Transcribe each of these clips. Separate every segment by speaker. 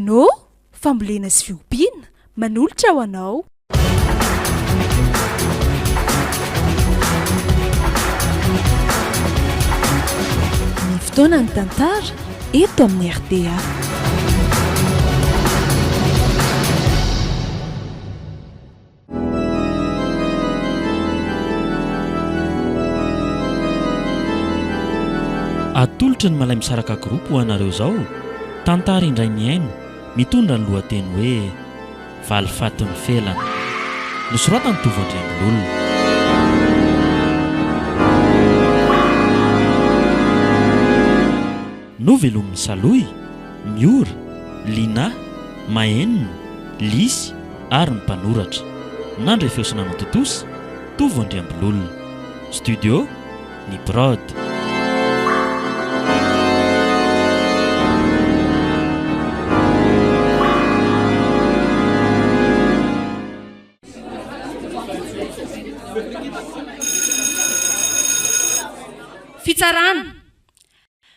Speaker 1: Renault, fambolena sy fiompiana, manolotra ho anao. Ny fotoanan'ny tantara eto amin'ny rta.
Speaker 2: Atolotry ny Malaimisaraka Group ho anareo izao tantara indray mihaino mitondra ny lohateny hoe Valifatin'ny felana. Nosoratan'i Tovo Andriambololona. Novelomin'i Salohy, Miora, Linah, Mahenina, Lisy ary ny mpanoratra. Nandre feo sy nanatontosa, Tovo Andriambololona. Studio, Ny Prod.
Speaker 3: Fitsarana,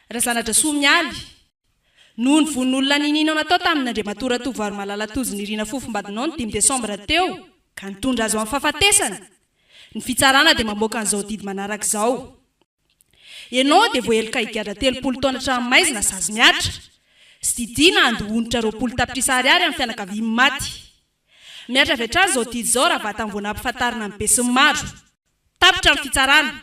Speaker 3: Razanadrasoa Mialy, Noho ny vono olona ninianao natao tamin' Andriamatoa Ratovoarimalala Tojo Nirina fofombadinao ny dimy desambra teo ka nitondra azy ho amin'ny fahafatesana, ny fitsarana dia mamoaka an'izao didy manaraka izao. Ianao dia voaheloka higadra 30 taona an-tranomaizina sazy mihatra, sy didiana handoa onitra 20 tapitrisa ariary amin'ny fianakavian'ny maty. Mihatra avy hatrany izao didy izao raha vatany vao nampifantarina ny besinimaro. Tapitra ny fitsarana.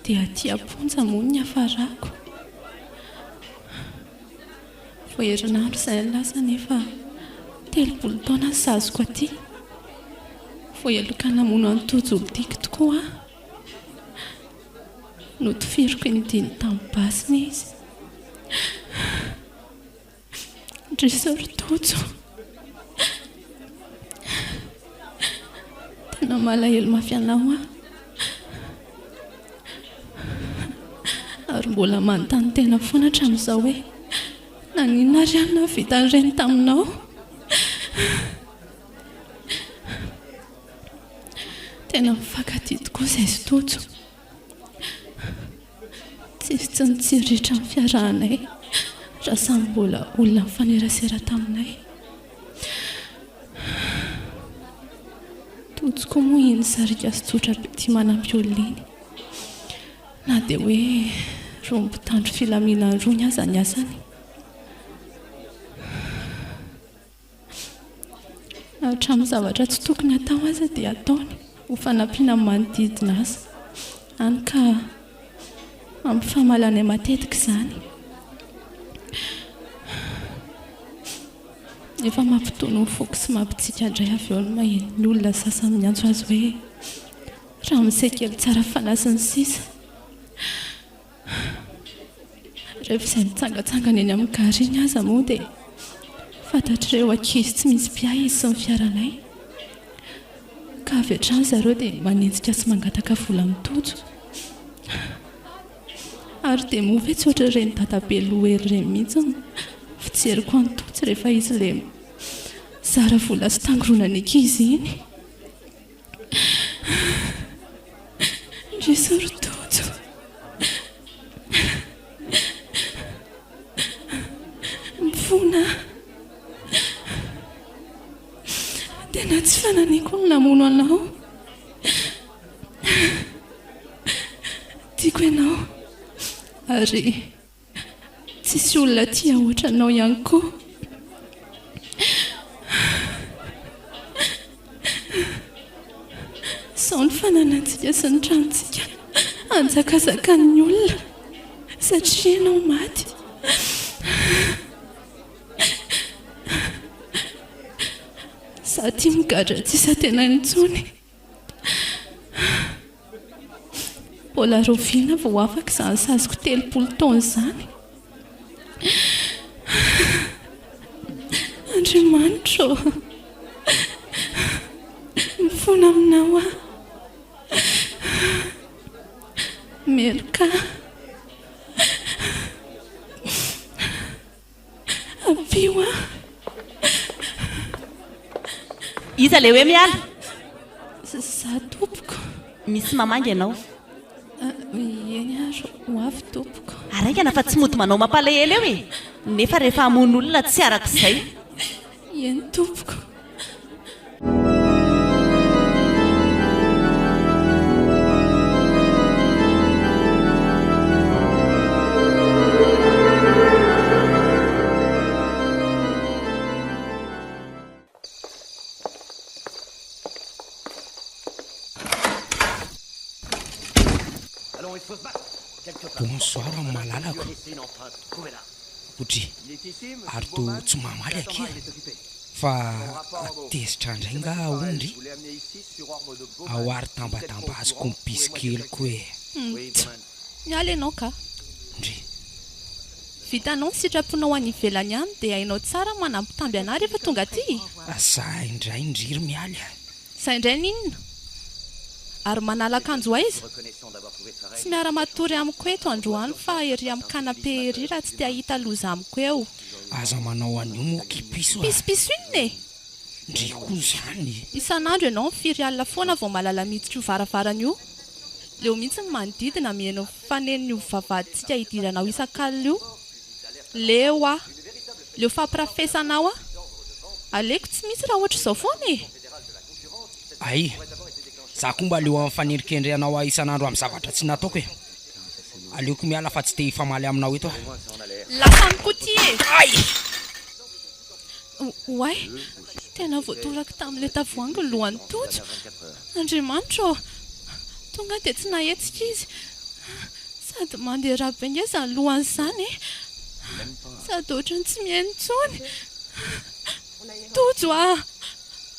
Speaker 4: Dia aty am-ponja moa no niafarako. Vao herinandro izay no lasa nefa 30 taona ny saziko aty. Voaheloka namono an'i Tojo olon-tiako tokoa aho. Notifiriko in-dimy tamin'ny basiny izy. Ndrisy ry Tojo. Tena malahelo mafy anao aho. Ary mbola manontany tena foana hatramin'izao hoe naninona ary aho no nahavita an'ireny taminao. Tena mifankatia tokoa izahay sy Tojo. Tsisy tsy nitsiriritra ny fiarahanay raha samy mbola olona nifanerasera taminay. Tojo koa moa iny sariaka sy tsotra be tia manampy olona iny. Na dia hoe rony mpitandro filaminana rony aza ny asany. Hatramin'ny zavatra tsy tokony hatao aza dia ataony ho fanampiana ny manodidina azy. Hany ka ampifamaly anay matetika izany. Nefa mampitony ny foko sy mampitsiky indray avy eo ny maheno ny olona sasany miantso azy hoe ramose kely tsara fanahy sy ny sisa. Rehefa izay mitsangantsangana eny amin'ny gare iny aza moa dia fantatr'ireo ankizy tsy misy mpiahy izy sy ny fiaranay. Ka avy hatrany zareo dia manenjika sy mangataka vola amin'i Tojo. Ary dia moa ve tsy ohatr'ireny dadabe lohery ireny mihitsy ny fijeriko an'i Tojo rehefa izy ilay mizara vola sy tangoronan'ny ankizy iny. Ndrisy ry Tojo. Mifona aho. Tena tsy fananiko ny namono anao. Tiako ianao ary Tsisy olona tia ohatranao ihany koa. Izao ny fananantsika sy ny tranontsika anjakazakan'ny olona satria ianao maty. Izaho tia migadra tsy isan-tena intsony. Mbola rahoviana vao afaka izany saziko 30 taona izany? Andriamanitra ô! Mifona aminao aho. Meloka aho.
Speaker 5: Iza ilay hoe miala?
Speaker 4: Za tompoko.
Speaker 5: Misy mamangy ianao.
Speaker 4: Eny ary, ho avy tompoko.
Speaker 5: Araingana fa tsy mody manao mampalahelo eo e! Nefa rehefa hamono olona tsy arak'izay.
Speaker 4: Eny tompoko.
Speaker 6: Bonsoir malalako. Otri, ary toa tsy mamaly akia fa tezitra indray nga hono ndry? Ao ary tambatambaziko ny pisikeliko e.
Speaker 4: Tch! Miala ianao ka.
Speaker 6: Ndry.
Speaker 4: Vitanao ny sitraponao any ivelany any dia hainao tsara ny manambitamby anah rehefa tonga aty e!
Speaker 6: Za indray ndry ry Mialy a!
Speaker 4: Za indray n'inona? Ary manala akanjo aiza? Tsy miara-matory amiko eto androany fa ery amin'ny canapé ery raha tsy te hahita loza amiko eo.
Speaker 6: Aza manao an'io moa ki piso a!
Speaker 4: Pisopiso inona e?
Speaker 6: Ndry koa izany e!
Speaker 4: Isan'andro ianao mifiry alina foana vao mahalala miditra io varavarana io. Leo mihitsy ny manodidina mihaino ny fanenon'io vavahadintsika hidiranao isak'alina io. Leo aho. Leo fampirafesanao aho. Aleoko tsy misy raha ohatr'izao foana e!
Speaker 6: Hay! Za koa mba leo amin'ny fanendrikendrehanao ahy isan'andro amin'ny zavatra tsy nataoko e! Aleoko miala fa tsy te hifamaly aminao eto aho.
Speaker 4: Lasa amiko ity e!
Speaker 6: Hay!
Speaker 4: Oay! Tena voatorako tamin'ilay tavoahangy ny lohan'i Tojo. Andriamanitra ô! Tonga dia tsy nahetsika izy. Sady mandeha ra be ange izany lohany izany e! Sady ohatran'ny tsy mihaino intsony. Tojo a!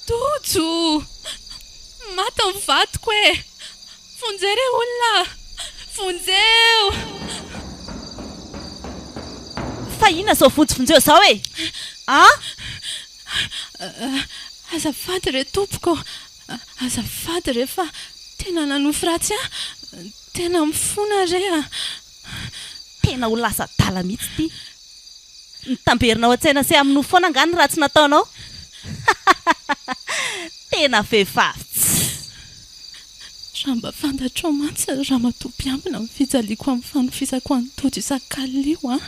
Speaker 4: Tojo! Maty ny vadiko e! Vonjeo re olona a! Vonjeo!
Speaker 5: Fa inona izao vonjivonjeo izao e? An?
Speaker 4: Azafady re tompoko, azafady re fa tena nanofy ratsy ahy, tena mifona re a!
Speaker 5: Tena ho lasa adala mihitsy ity. Mitamberina ao an-tsaina sy amin'ny nofy foana angaha ny ratsy nataonao? Tena vehivavy tsy.
Speaker 4: Raha mba fantatrao mantsy ry ramatoa mpiambina ny fijaliako amin'ny fanofisako an'i Tojo isak'alina io an!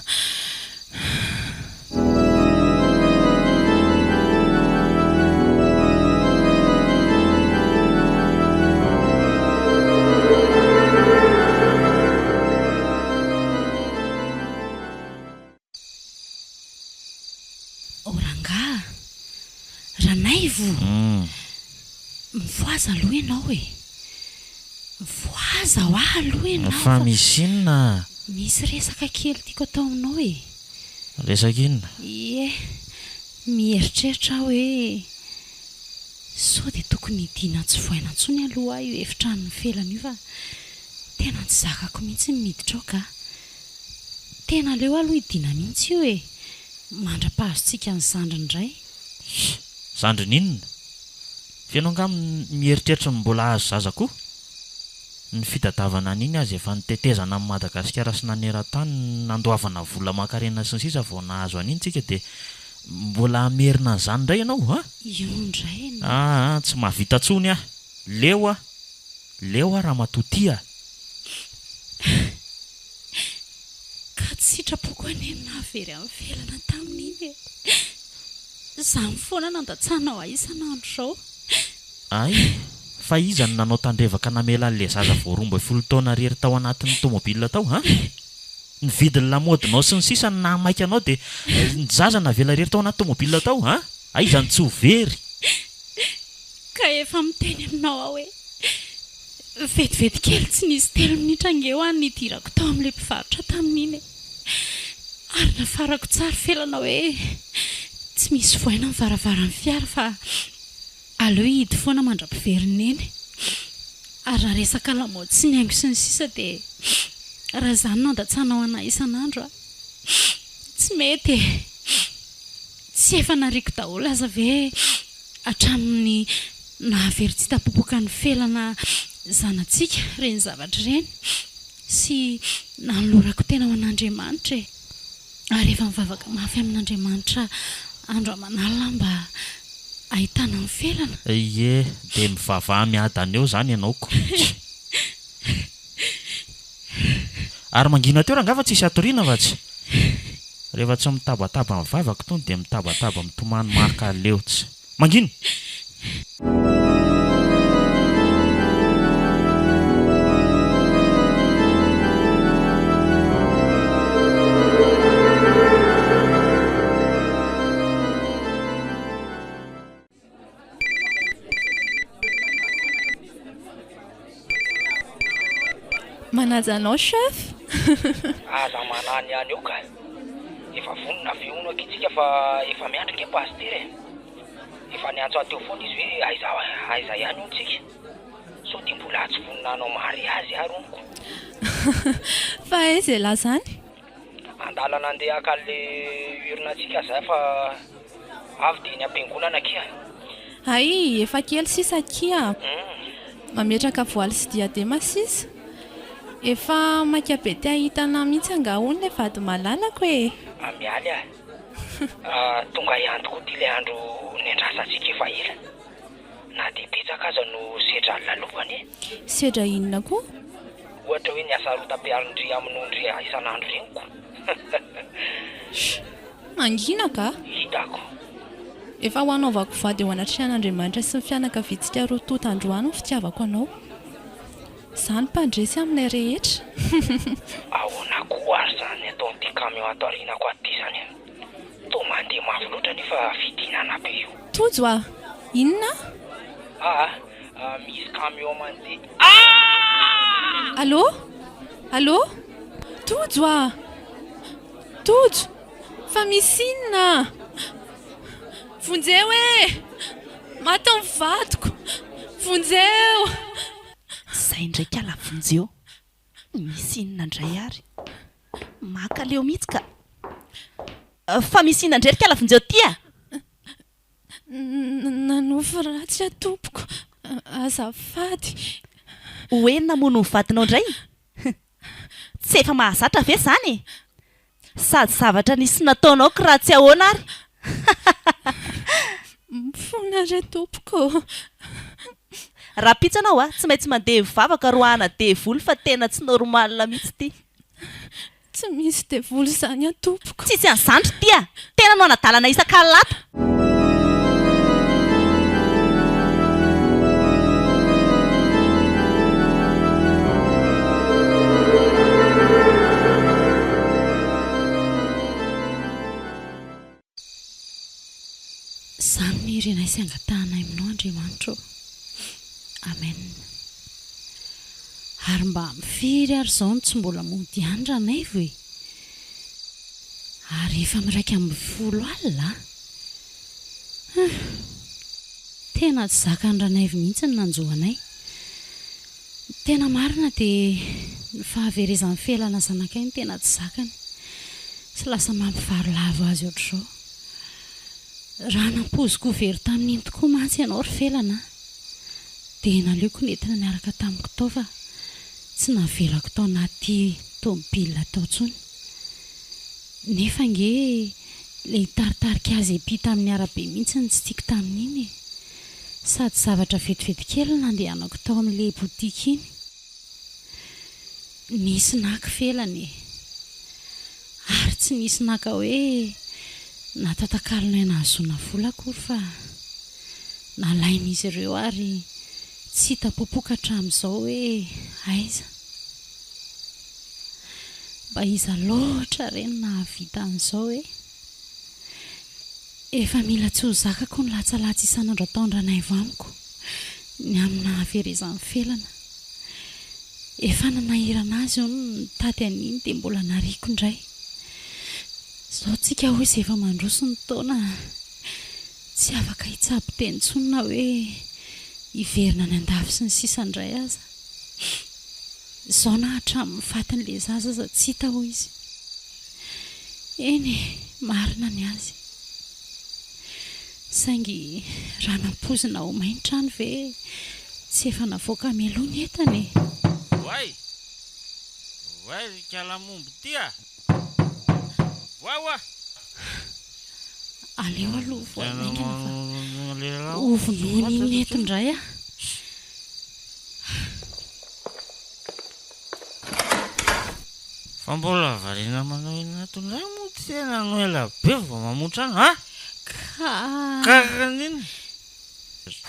Speaker 7: Oh rangaha, Ranaivo! Mifohaza aloha ianao e! Mifohaza hoa aloha ianao
Speaker 2: Fa misy inona?
Speaker 7: Misy resaka kely tiako atao aminao e!
Speaker 2: Resaka inona?
Speaker 7: Ie, mieritreritra aho hoe sao dia tokony hidiana tsy vohaina intsony aloha io efitranon'i Felana io fa tena tsy zakako mihitsy ny miditra ao ka! Tena aleo aloha hidiana mihitsy io e! Mandra-pahazontsika ny zandriny indray.
Speaker 2: Hii! Zandriny inona? Fa ianao angaha mieritreritra ny mbola hahazo zaza koa? Ny fitadiavana an'iny aza efa nitetezana an'i Madagasikara sy naneran-tany nandoavana vola aman-karena sy ny sisa vao nahazo an'iny tsika dia mbola hamerina an'izany indray ianao an?
Speaker 7: Io indray ianao.
Speaker 2: Aa tsy mahavita intsony aho! Leo aho! Leo aho ramatoa ty a!
Speaker 7: Ka tsy sitrapoko anie ny nahavery an'i Felana tamin'iny e! Izany foana nandatsanao ahy isan'andro izao.
Speaker 2: Hay! Fa iza no nanao tandrevaka namela an'ilay zaza vao 12 taona irery tao anatin'ny tomobile tao an? Ny vidin'ny lamaodinao sy ny sisa no nahamaika anao dia ny zaza navela irery tao anaty tomobile tao an? Aiza no tsy ho very?
Speaker 7: Ka efa miteny aminao aho hoe vetivety kely tsy nisy telo minitra ange hoa ny nidirako tao amin'ilay mpivarotra tamin'iny e! Ary nafarako tsara felana hoe tsy misy vohaina ny varavaran'ny fiara fa aleo hihidy foana mandra-piverin'i Neny. Ary raha resaka lamaody sy ny haingo sy ny sisa dia raha izany no andatsanao anà isan'andro a! Tsy mety e! Tsy efa nariako daholo aza ve hatramin'ny nahavery tsy hita popoka ny felana zanatsika ireny zavatra ireny sy nanolorako tena ho an'Andriamanitra e! Ary efa mivavaka mafy amin'Andriamanitra andro aman'alina aho mba. Ahitana ny felana.
Speaker 2: Ie, dia mivavaha miadana eo izany ianao ko. Ary mangina teo rangaha fa tsisy hatoriana fa tsy. Rehefa tsy mitabataba ny vavako tony dia mitabataba mitomany makaleo tsy. Mangina!
Speaker 4: Manaja anao chef.
Speaker 6: Aza manahy ny any eo ka. Efa vonona ve hono akia tsika fa efa miandry nge pasitera e. Efa niantso ahy teo foana izy hoe aiza aiza ihany hono tsika. Sao dia mbola tsy vonona hanao mariazy ary hono ko.
Speaker 4: Fa aiza elah zany?
Speaker 6: Andalana andeha haka an'le urne tsika zay fa avy dia eny am-piangonana akia.
Speaker 4: Hay, efa kely sisa akia. Mametraka voile sy diadema sisa. Efa maika be te hahita anah mihitsy angaha hono le vady malalako e!
Speaker 6: Mialy ah! Tonga ihany tokoa ity ilay andro niandrasantsika efa ela. Na dia betsaka aza no sedra lalovana e!
Speaker 4: Sedra inona koa?
Speaker 6: Ohatra hoe ny hasarotam-piarin-dry hamonoan-dry isan'andro ireny ko!
Speaker 4: Sh! Mangina ka!
Speaker 6: Hitako.
Speaker 4: Efa ho hanaovako vady eo anatrehan'Andriamanitra sy ny fianakaviantsika roa tonta androany ny fitiavako anao. Izaho no mpandresy aminay rehetra.
Speaker 6: Ahoana koa ary izany ataon'ity camion ato aorianako ato ity izany e? Toa mandeha mafy loatra nefa fidinana be io.
Speaker 4: Tojo a! Inona?
Speaker 6: Aa! Misy camion mandeha. Aa!
Speaker 4: Allô? Allô? Tojo a! Tojo! Fa misy inona? Vonjeo e! Maty ny vadiko! Vonjeo!
Speaker 5: Zay indray kala vonjeo! Misy inona indray ary? Mankaleo mihitsy ka! Fa misy inona indray ry kala vonjeo ty a!
Speaker 4: Nanofy ratsy aho tompoko, azafady.
Speaker 5: Hoe namono ny vadinao indray? Tsy efa mahazatra ve izany e? Sady zavatra nisy nataonao ko raha tsy ahoana ary.
Speaker 4: Mifona re tompoko ô.
Speaker 5: Rahampitso ianao a, tsy maintsy mandeha mivavaka roahana devoly fa tena tsy normal mihitsy ity.
Speaker 4: Tsy misy devoly izany an tompoko.
Speaker 5: Tsisy an'izany ry ty a! Tena no anadalana isak'alina ato.
Speaker 7: Izany no irinay sy angatahanay aminao Andriamanitra ô. Amen. Ary mba amin'ny firy ary izao no tsy mbola mody ihany Ranaivo e? Ary efa amin'ny 11 alina an! Hum! Tena tsy zakan'i Ranaivo mihitsy ny nanjo anay. Ny tena marina dia ny fahaverezan'i Felana zanakay no tena tsy zakany. Sy lasa mampivarilavo azy ohatr'izao. Raha nampoiziko ho very tamin'iny tokoa mantsy ianao ry Felana a! Dia naleoko nentina niaraka tamiko tao fa tsy navelako tao anaty tômôbila tao intsony. Nefa ange ilay nitaritarika azy hiampita amin'ny arabe mihitsy no tsy tiako tamin'iny e! Sady zavatra vetivety kely no nandehanako tao amin'ilay boutique iny. Nisy naka felana e! Ary tsy nisy naka hoe natatakalonay nahazoana vola akory fa nalain'izy ireo ary tsy hita popoka hatramin'izao hoe aiza. Mba iza loatra re no nahavita an'izao e? Efa mila tsy ho zakako ny latsalatsa isan'andro ataon-dRanaivo amiko ny amin'ny nahaverezan'ny felana. Efa nanahirana azy hono ny nitady an'iny dia mbola nariako indray. Izao tsika hoy izy efa mandroso ny taona, tsy afaka hitsabo tena intsony na hoe hiverina any andafy sy ny sisa indray aza. Izao na hatramin'ny fatin'ilay zaza aza tsy hita hoy izy. Eny e, marina ny azy. Saingy raha nampoizina ho may ny trano ve tsy efa navoaka mialoha ny entana e?
Speaker 2: Voay! Voay ry kalamombo ty a! Voay oa!
Speaker 7: Aleo aloha voay haingana fa.
Speaker 2: an'ilay lehilahy
Speaker 7: Ho vonoiny inona eto indray aho.
Speaker 2: Fa mbola variana manao inona ato indray moa ty tena no ela be vao mamoa trano a?
Speaker 7: Ka.
Speaker 2: Ka inona?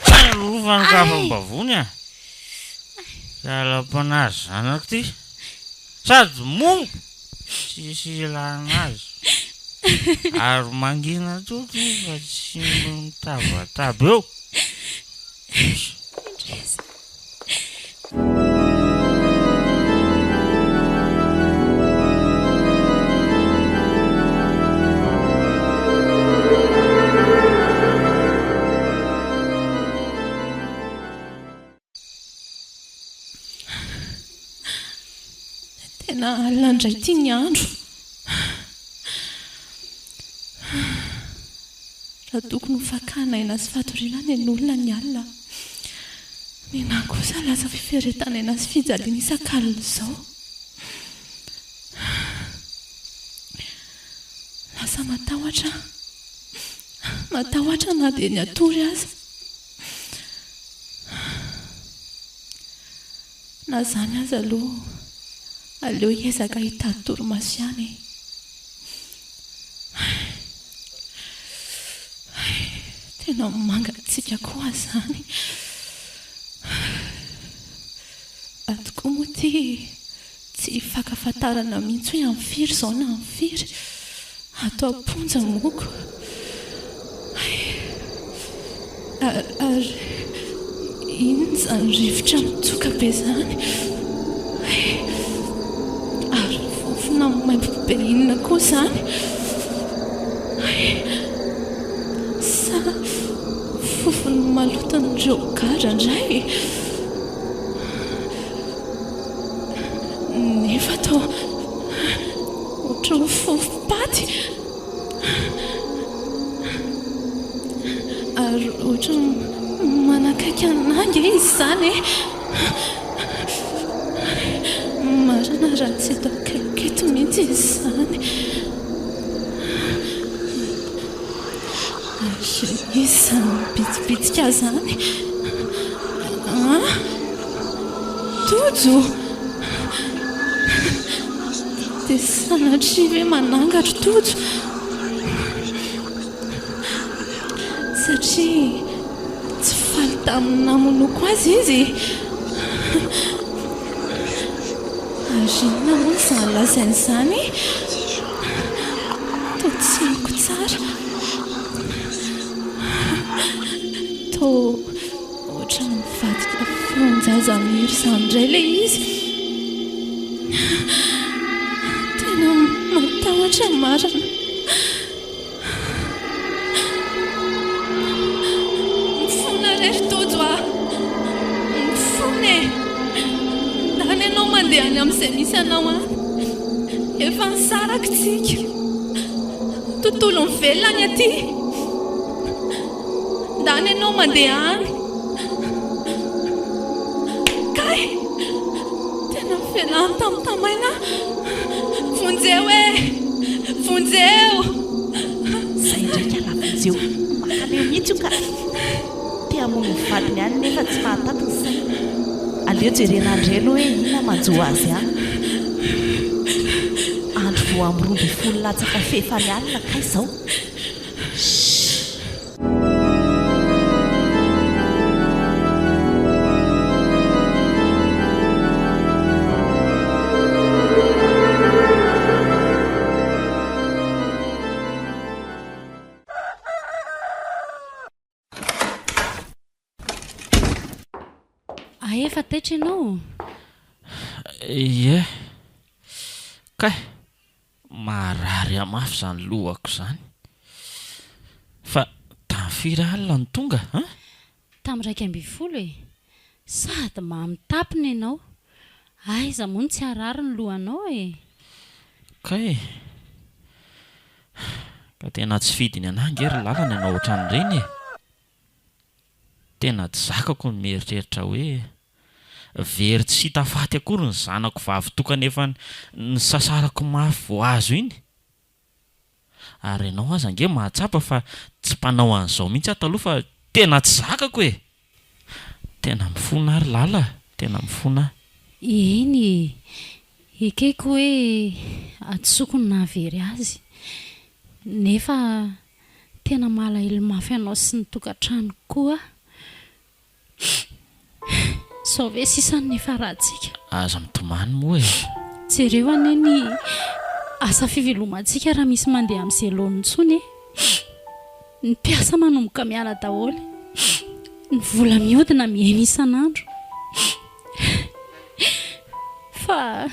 Speaker 2: Zay aloha fa nikafam-bavony a! Sahalam-panahy zanako ty. Sady momba tsisy ilana azy. Ary mangina tsotra izy fa tsy mitabataba eo.
Speaker 7: Indrisy.
Speaker 4: Tena alina indray ity ny andro. Raha tokony ho fakana aina sy fatoriana ny an'olona ny alina, ny ahy kosa lasa fiferetan'aina sy fijaliana isak'alina izao. Lasa matahotra aho, matahotra na dia ny hatory aza. Na izany aza aloha, aleo hiezaka hitady torimaso ihany e. Hay, tena mangatsiaka koa izany. Ato koa moa ity tsy ifankafantarana mihitsy hoe amin'ny firy izao na amin'ny firy. Ato am-ponja moko. Hay! Ary inona izany rivotra mitsoka be izany? Hay! Ary fofona maimbo be inona koa izany? Hay! Sa fofon'ny maloton'ireo gadra indray? Nefa toa ohatran'ny fofom-paty. Ary ohatran'ny manakaiky anà ange izy izany e! Marina raha tsy eto akaikiko eto mihitsy izy izany. Ary iza izany mibitsibitsika izany? An? Tojo? Dia sanatria ve manangatro Tojo? Satria tsy faly tamin'ny namonoako azy izy? Ary inona moa izany lazainy izany? Toa tsy henoko tsara. Toa ohatran'ny mivadika feon-jaza mihira izany indray ilay izy. Tena matahotra marina. Mifona re ry Tojo a! Mifona e! Ndana ianao mandeha any amin'izay misy anao any. Efa nisaraka isika. Tontolon'ny velona ny aty. Ndana ianao mandeha any. Kay! Tena fialany tamin'ny Vonjeo e! Vonjeo!
Speaker 5: Zay indray kala vonjeo. Makaleo mihitsy io ka. Te hamono ny vadiny ihany nefa tsy mahataty ny sainy. Aleo jerena andry aloha hoe inona manjo azy any. Andro vao amin'ny 12 latsaka fahefany alina kay izao. Shh.
Speaker 7: Hay efa taitra ianao?
Speaker 2: Ie. Kay! Marary ahy mafy izany lohako izany. Fa tamin'ny firy alina no tonga an?
Speaker 7: Tamin'ny 11 e! Sady mamy tapina ianao. Aiza moa no tsy harary ny lohanao e?
Speaker 2: Kay! Ka tena tsy fidiny anah ange ry Lala ny hanao ohatran'ireny e! Tena tsy zakako ny mieritreritra hoe very tsy hita faty akory ny zanako vavy tokana efa nisasarako mafy vao azo iny. Ary ianao aza ange mahatsapa fa tsy mpanao an'izao mihitsy aho taloha fa. Tena tsy zakako e! Tena mifona aho ry Lala a! Tena mifona aho.
Speaker 7: Eny e! Ekeko hoe hadisoako ny nahavery azy. Nefa tena malahelo mafy anao sy ny tokantranoko koa aho. Izao ve sisa no nifarantsika?
Speaker 2: Aza mitomany moa e!
Speaker 7: Jereo anie ny asa fivelomantsika raha misy mandeha amin'izay laoniny intsony e! Ny mpiasa manomboka miala daholo. Ny vola mihodina mihena isan'andro. Fa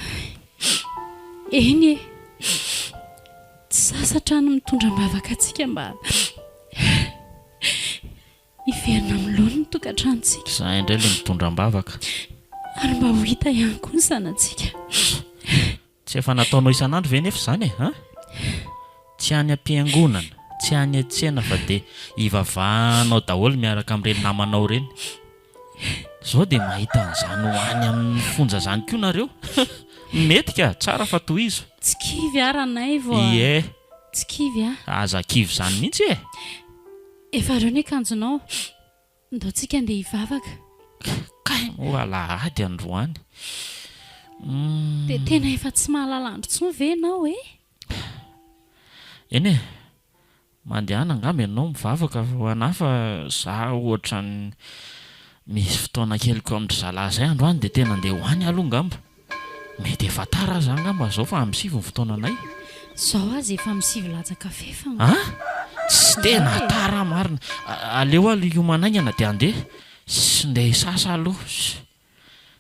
Speaker 7: eny e! Tsy sasatra ny mitondra am-bavaka antsika mba Hiverina amin'ny laoniny ny tokantranontsika.
Speaker 2: Izahay indray ilay mitondra am-bavaka.
Speaker 7: Ary mba ho hita ihany koa ny zanatsika.
Speaker 2: Tsy efa nataonao isan'andro ve nefa izany e? An? Tsy any am-piangonana, tsy any an-tsena fa dia ivavahanao daholo miaraka amin'ireny namanao ireny. Izao dia mahita an'izany ho any amin'ny fonja izany koa nareo? Mety ka! Tsara fa tohizo.
Speaker 7: Tsy kivy aho Ranaivo a!
Speaker 2: Ie.
Speaker 7: Tsy kivy aho.
Speaker 2: Aza kivy izany mihitsy e!
Speaker 7: Efa reo ny akanjonao, ndao tsika andeha hivavaka.
Speaker 2: Kay moa alahady androany. Humm.
Speaker 7: Dia tena efa tsy mahalala andro intsony ve ianao e?
Speaker 2: Eny e, mandehana angamba ianao mivavaka ho anà fa za ohatran'ny misy fotoana keliko amin-dry zalahy izay androany dia tena andeha ho any aloha angamba. Mety efa tara aza angamba zao fa amin'ny sivy ny fotoananay.
Speaker 7: Zao aza efa amin'ny sivy latsaka fefany.
Speaker 2: An! Tsy tena tara marina. Aleo aloha hiomana haingana dia handeha. Sy ndeha hisasa aloha.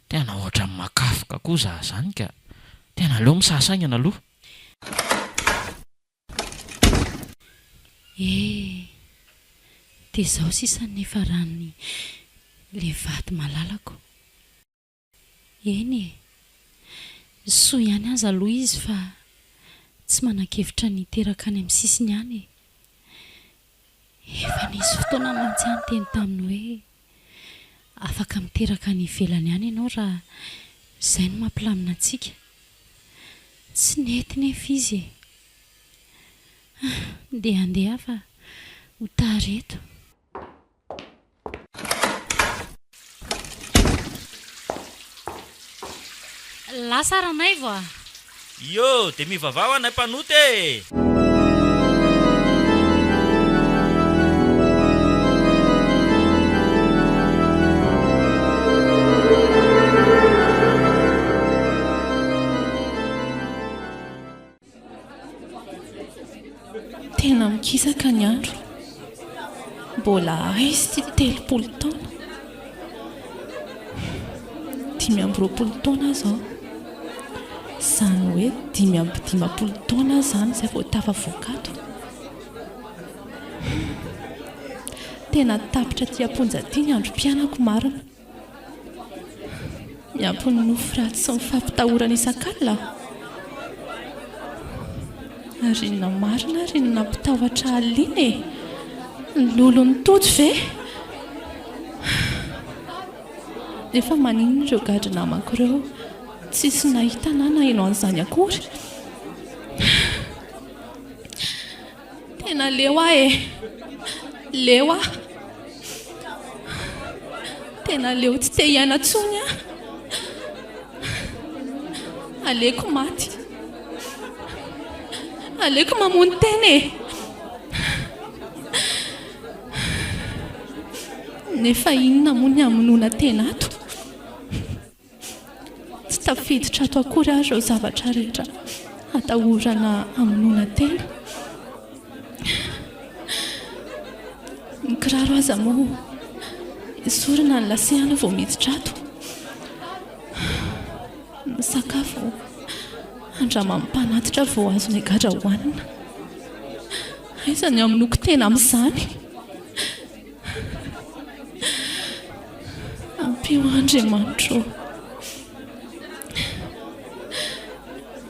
Speaker 2: Tena ohatran'ny makafoka koa za zany ka. Tena aleo misasa haingana aloha.
Speaker 7: Eh! Dia zao sisa ny nifaran'ny le vady malalako. Eny e! Soa ihany aza aloha izy fa tsy manan-kevitra ny hiteraka any amin'ny sisiny any e! Efa nisy fotoana mantsy aho niteny taminy hoe afaka miteraka any ivelany any ianao raha izay no mampilamina antsika. Tsy nety nefa izy e! Ah, ndeha handeha aho fa ho tara eto. Lasa Ranaivo a!
Speaker 2: Io dia mivavaha ho anay mpanota e!
Speaker 4: Tena mikisaka ny andro. Mbola aiza ity 30 taona? 25 taona aho izao. Izany hoe 55 taona aho izany izay vao tafavoaka ato. Tena tapitra aty am-ponja aty ny androm-piainako marina. Miampy ny nofy ratsy sy ny fampitahorana isak'alina? Ary inona marina ary no nampitahotra alina iny e? Ny lolon'i Tojo ve? Nefa maninona ireo gadra namako ireo tsisy nahita na naheno an'izany akory? Tena leo aho e! Leo aho. Tena leo tsy te hiaina intsony aho. Aleoko maty. Aleoko mamono tena e! Nefa inona moa ny hamonoana tena ato? Tsy tafiditra ato akory ary ireo zavatra rehetra atahorana hamonoana tena. Ny kiraro aza moa esorina ny lasehana vao miditra ato. Ny sakafo andraman'ny mpanatitra vao azonay gadra hohanina. Aiza ny hamonoako tena amin'izany? Ampio aho Andriamanitra ô.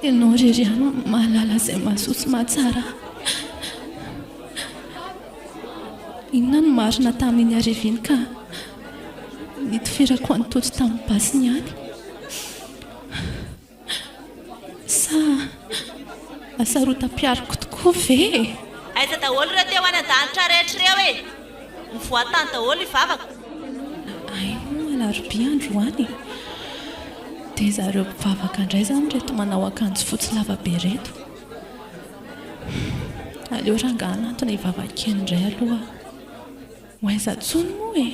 Speaker 4: Ianao irery ihany no mahalala izay mahasoa sy mahatsara ahy. Inona no marina tamin'iny hariva iny ka nitifirako an'i Tojo tamin'ny basiny ihany? Sa hasarotam-piariko tokoa ve e?
Speaker 5: Aiza daholo ireo teo any an-danitra rehetra ireo e? Mivoaha tany daholo i vavako.
Speaker 4: Hay moa alarobia androany e! Dia zareo mpivavaka indray izany ireto manao akanjo fotsy lava be ireto. Aleo rangahy hanantona hivavaka kely indray aloha aho. Ho aiza intsony moa e!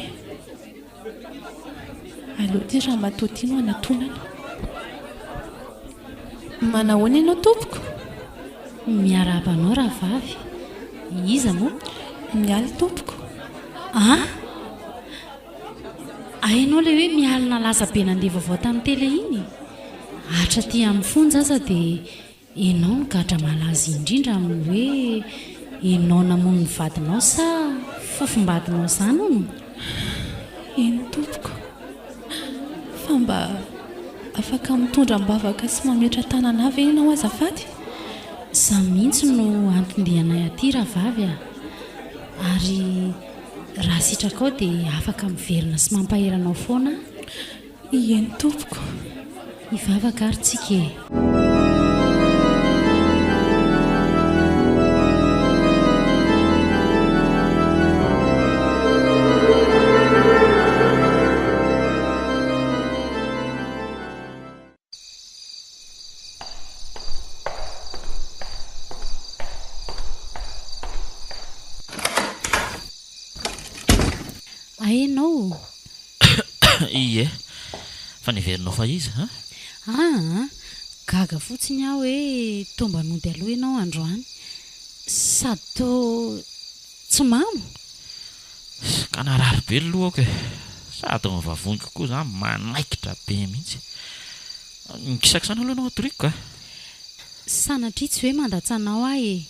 Speaker 4: Aleo ity ramatoa ity no hanatonana. Manahoana ianao tompoko?
Speaker 7: Miarahaba anao rahavavy. Iza moa?
Speaker 4: Mialy tompoko.
Speaker 7: An! Hay ianao ilay hoe Mialy nalaza be nandeha vaovao tamin'ny télé iny? Hatraty amin'ny fonja aza dia Enao no gadra malaza indrindra amin'ny hoe enao namono ny vadinao sa fofombadinao izany hono?
Speaker 4: Eny tompoko, fa mba afaka mitondra am-bavaka sy mametra tanana ahy ve ianao azafady?
Speaker 7: Izaho mihitsy no anton-dianay aty rahavavy a! Ary raha sitrakao dia afaka miverina sy mampahery anao foana aho.
Speaker 4: Ieny tompoko.
Speaker 7: Hivavaka ary tsika e. Hay ianao?
Speaker 2: Ie, fa neverinao fa iza an?
Speaker 7: Aa, gaga fotsiny aho hoe toa mba nody aloha ianao androany. Sady toa tsy mamo?
Speaker 2: Ka narary be ny lohako e! Sady ny vavoniko koa izany manaikitra be mihitsy. Mikisakisana aloha ianao atoriako ka!
Speaker 7: Sanatria tsy hoe mandatsa anao aho e!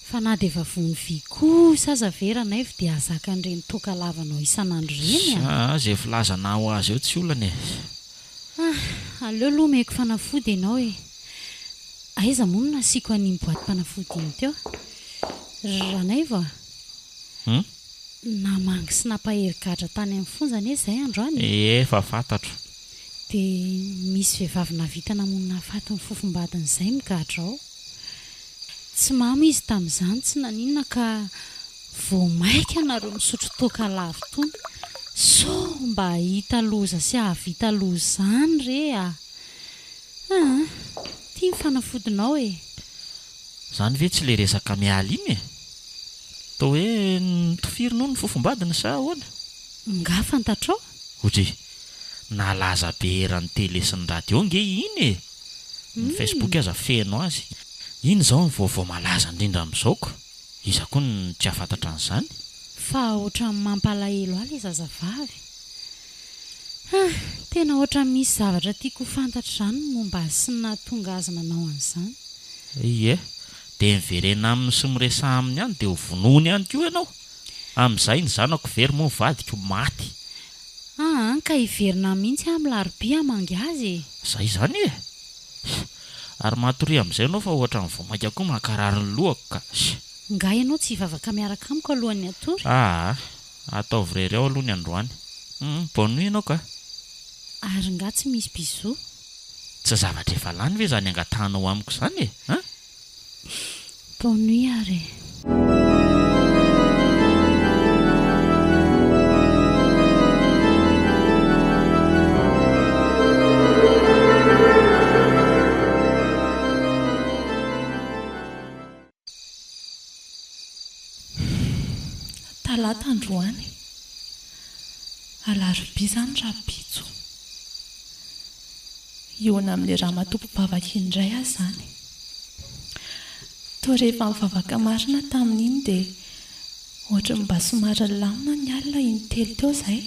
Speaker 7: Fa na dia vavony vy kosa aza ve Ranaivo dia hahazaka an'ireny toaka lavanao isan'andro ireny a!
Speaker 2: Sa izay filazana ho azy eo tsy olana e!
Speaker 7: Ah! Aleo aloha omeko fanafody ianao e! Aiza moa no nasiako an'iny boatim-panafody iny teo? Ranaivo a!
Speaker 2: Hum?
Speaker 7: Namangy sy nampahery gadra tany amin'ny fonja anie izahay androany e!
Speaker 2: Efa fantatro.
Speaker 7: Dia misy vehivavy nahavita namono nahafaty ny fofombadiny izay migadra ao. Tsy mamo izy tamin'izany tsy naninona ka vao maika nareo misotro toaka lavo tony. Sao mba hahita loza sy hahavita loza izany re a! Aa! Ity ny fanafodinao e!
Speaker 2: Izany ve tsy ilay resaka mialy iny e? Toa hoe notofiriny hono ny fofombadiny sa ahoana?
Speaker 7: Nga fantatrao?
Speaker 2: Odry! Nalaza be eran'ny télé sy ny radio nge iny e! Ny Facebook aza feno azy. Iny izao ny vaovao malaza indrindra amin'izao ko! Iza koa no tsy hahafantatra an'izany?
Speaker 7: Fa ohatran'ny mampalahelo ahy ilay zazavavy. Ah! Tena ohatran'ny misy zavatra tiako ho fantatra izany ny momba azy sy ny nahatonga azy nanao an'izany.
Speaker 2: Ie. Dia miverena aminy sy miresaha aminy ihany dia ho vonoiny ihany koa ianao. Amin'izay ny zanako very moa ny vadiko maty.
Speaker 7: Aa ka hiverina mihitsy aho milarobia hamangy azy e!
Speaker 2: Zay izany e! Ary matoria amin'izay ianao fa ohatran'ny vao mainka koa mankarary ny lohako ka!
Speaker 7: Nga ianao tsy hivavaka miaraka amiko alohan'ny hatory?
Speaker 2: Aa ataovy irery ao aloha ny androany. Humm bonne nuit ianao ka!
Speaker 7: Ary nga tsy misy bisous?
Speaker 2: Tsy zavatra efa lany ve izany angatahanao amiko izany e! An?
Speaker 7: Bonne nuit ary e!
Speaker 4: Talata androany. Alarobia izany rahampitso. Hihaona amin'ilay ramatoa mpivavaka iny indray aho izany. Toa rehefa nivavaka marina tamin'iny dia ohatran'ny mba somary nilamina ny alina intelo teo izay.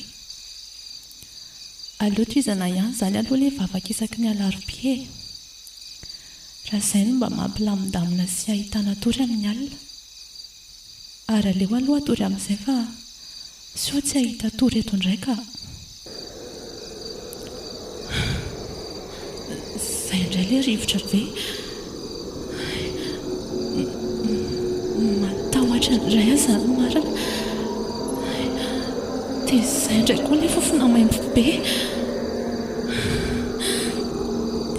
Speaker 4: Aleo tohizana ihany izany aloha ilay vavaka isaky ny alarobia e. Raha izay no mba mampilamindamina sy ahitana tory amin'ny alina. Ary aleo aloha hatory amin'izay fa sao tsy hahita tory eto indray ka. Izay indray ilay rivotra be. Matahotra indray aho izany marina. Dia izay indray koa ilay fofona maimbo be.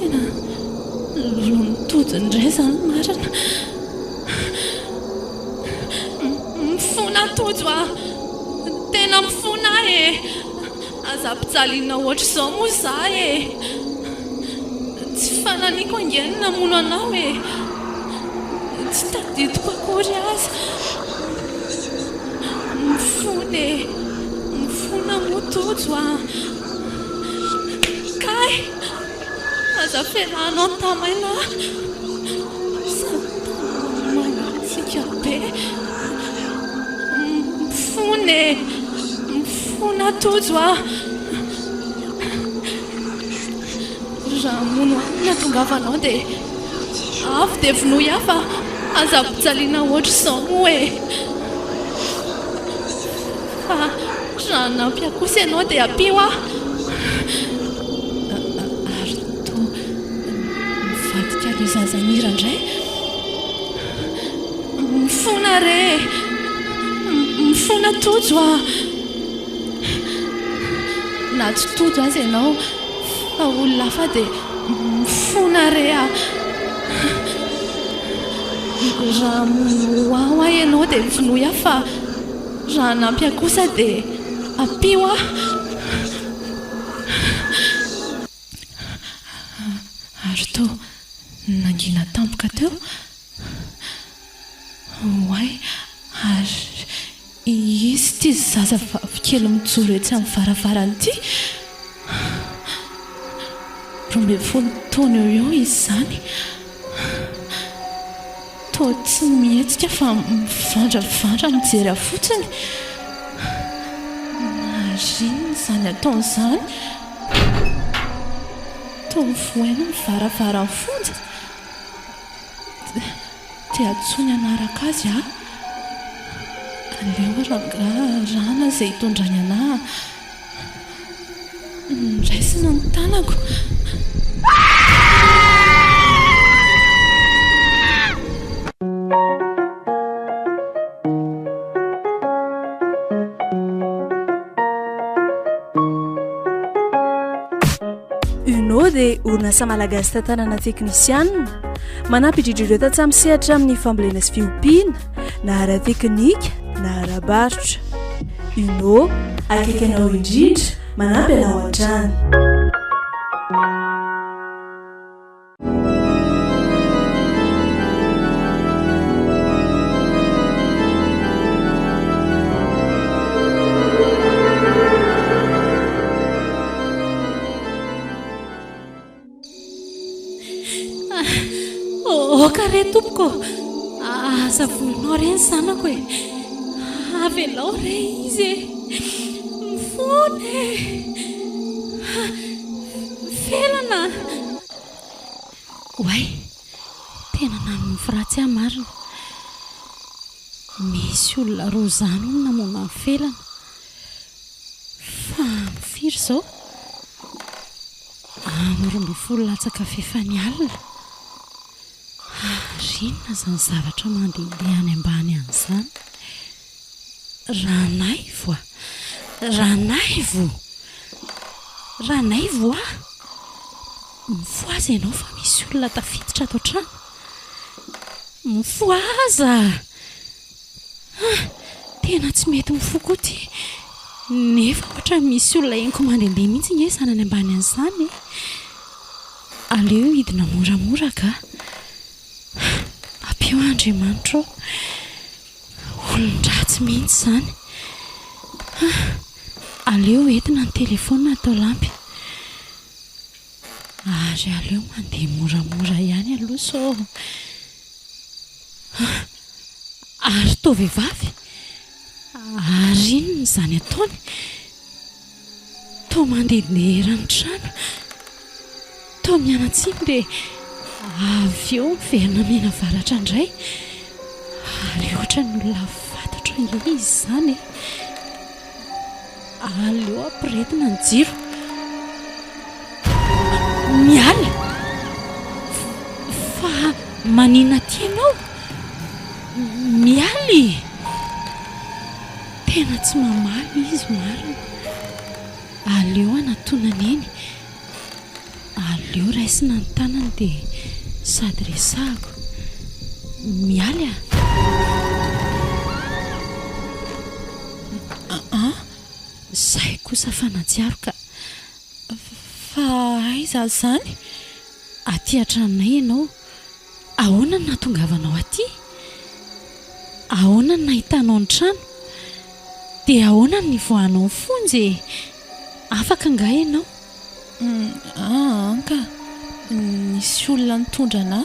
Speaker 4: Tena lolon'ny tody indray izany marina. Mifona Tojo a! Tena mifona aho e! Aza ampijaliana ohatr'izao moa za e! Tsy fananiko ange ny namono anao e! Tsy tadidiko akory aza. Mifona e! Mifona moa Tojo a! Kay! Aza felahanao ny tamaina a! Sady tanana mangatsiaka be. Mifona e! Mifona Tojo a! Raha hamono ahy no nahatongavanao dia avy dia vonoy ahy fa aza ampijaliana ohatr'izao moa e! Fa raha hanampy ahy kosa ianao dia ampio aho. Ary toa nivadika ilay zaza mira indray. Mifona re e! Mifona Tojo a! Na tsy Tojo aza ianao fa olona hafa dia mifona re a! Raha hamono ahy ianao dia vonoy aho fa raha hanampy ahy kosa dia ampio aho. Ary toa nangina tampoka teo. Oay, ary iza ity zazavavy kely mijoro etsy amin'ny varavarana ity? 12 taona eo ho eo izy izany. Toa tsy mihetsika fa mivandravandra mijery ahy fotsiny. Ary inona izany ataony izany? Toa mivohaina ny varavaran'ny fonja. Dia antsoiny hanaraka azy aho. Aleo rangahy rana izay hitondrany anà. Noraisina ny tanako.
Speaker 1: UNO dia orinasa malagasy tantanana teknisianina, manampy indrindra ireo tantsaha misehatra amin'ny fambolena sy fiompiana, na ara-teknika na ara-barotra. UNO, akaiky anao indrindra, manampy anao hatrany.
Speaker 7: Aoka re tompoko ô! Aza vonoinao re ny zanako e! Avelao re izy e! Mifona e! Felana! Oay! Tena nanonofy ratsy aho marina. Misy olona roa izany hono namono an'i Felana. Fa amin'ny firy izao? Amin'ny 12 latsaka fahefany alina. Ary inona izany zavatra mandehandeha any ambany any izany? Ranaivo a! Ranaivo! Ranaivo a! Mifohaza ianao fa misy olona tafiditra ato an-trano. Mifohaza! Ah! Tena tsy mety mifoha koa ity. Nefa ohatran'ny misy olona henoko mandehandeha mihitsy ange izany any ambany any izany e! Aleo hidina moramora ka. Ampio aho Andriamanitra ô! Olon-dratsy mihitsy izany. Ah! Aleo entina ny telefaonina atao lampy. Ary aleo mandeha moramora ihany aloha sao. Ah! Ary toa vehivavy? Ary inona izany ataony? Toa mandehandeha eran'ny trano. Toa mianatsimo dia avy eo miverina mianavaratra indray. Ary ohatran'ny olona fantatro ange izy izany e. Aleo ampirehetina ny jiro. Miala! Fa maninona aty ianao? Miala e! Tena tsy mamaly izy marina. Aleo hanatona neny. Aleo raisina ny tanany dia sady resahako. Mialy a! An? Izay kosa fa nahatsiaro ka.
Speaker 4: Fa aiza izany?
Speaker 7: Aty an-tranonay ianao. Ahoana no nahatongavanao aty? Ahoana no nahitanao ny trano? Dia ahoana no nivoahanao ny fonja e? Afaka angaha ianao?
Speaker 4: Aa ka! Nisy olona nitondra anà.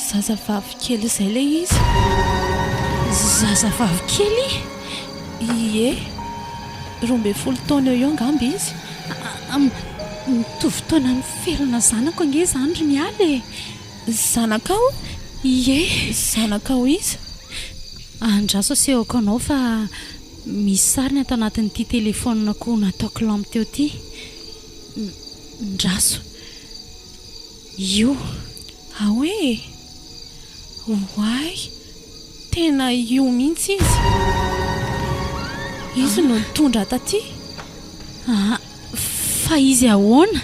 Speaker 4: Zazavavy kely izay ilay izy.
Speaker 7: Zazavavy kely?
Speaker 4: Ie. 12 taona eo eo angamba izy.
Speaker 7: Mitovy taona amin'i Felana zanako ange izany ry Mialy e!
Speaker 4: Zanakao?
Speaker 7: Ie.
Speaker 4: Zanakao iza?
Speaker 7: Andraso asehoko anao fa misy sariny ato anatin'ity telefaonina-ko nataoko lampe teo ity. Ndraso. Io.
Speaker 4: Ao e! Oay! Tena io mihitsy izy. Izy no nitondra ahy taty.
Speaker 7: Aa! Fa izy ahoana?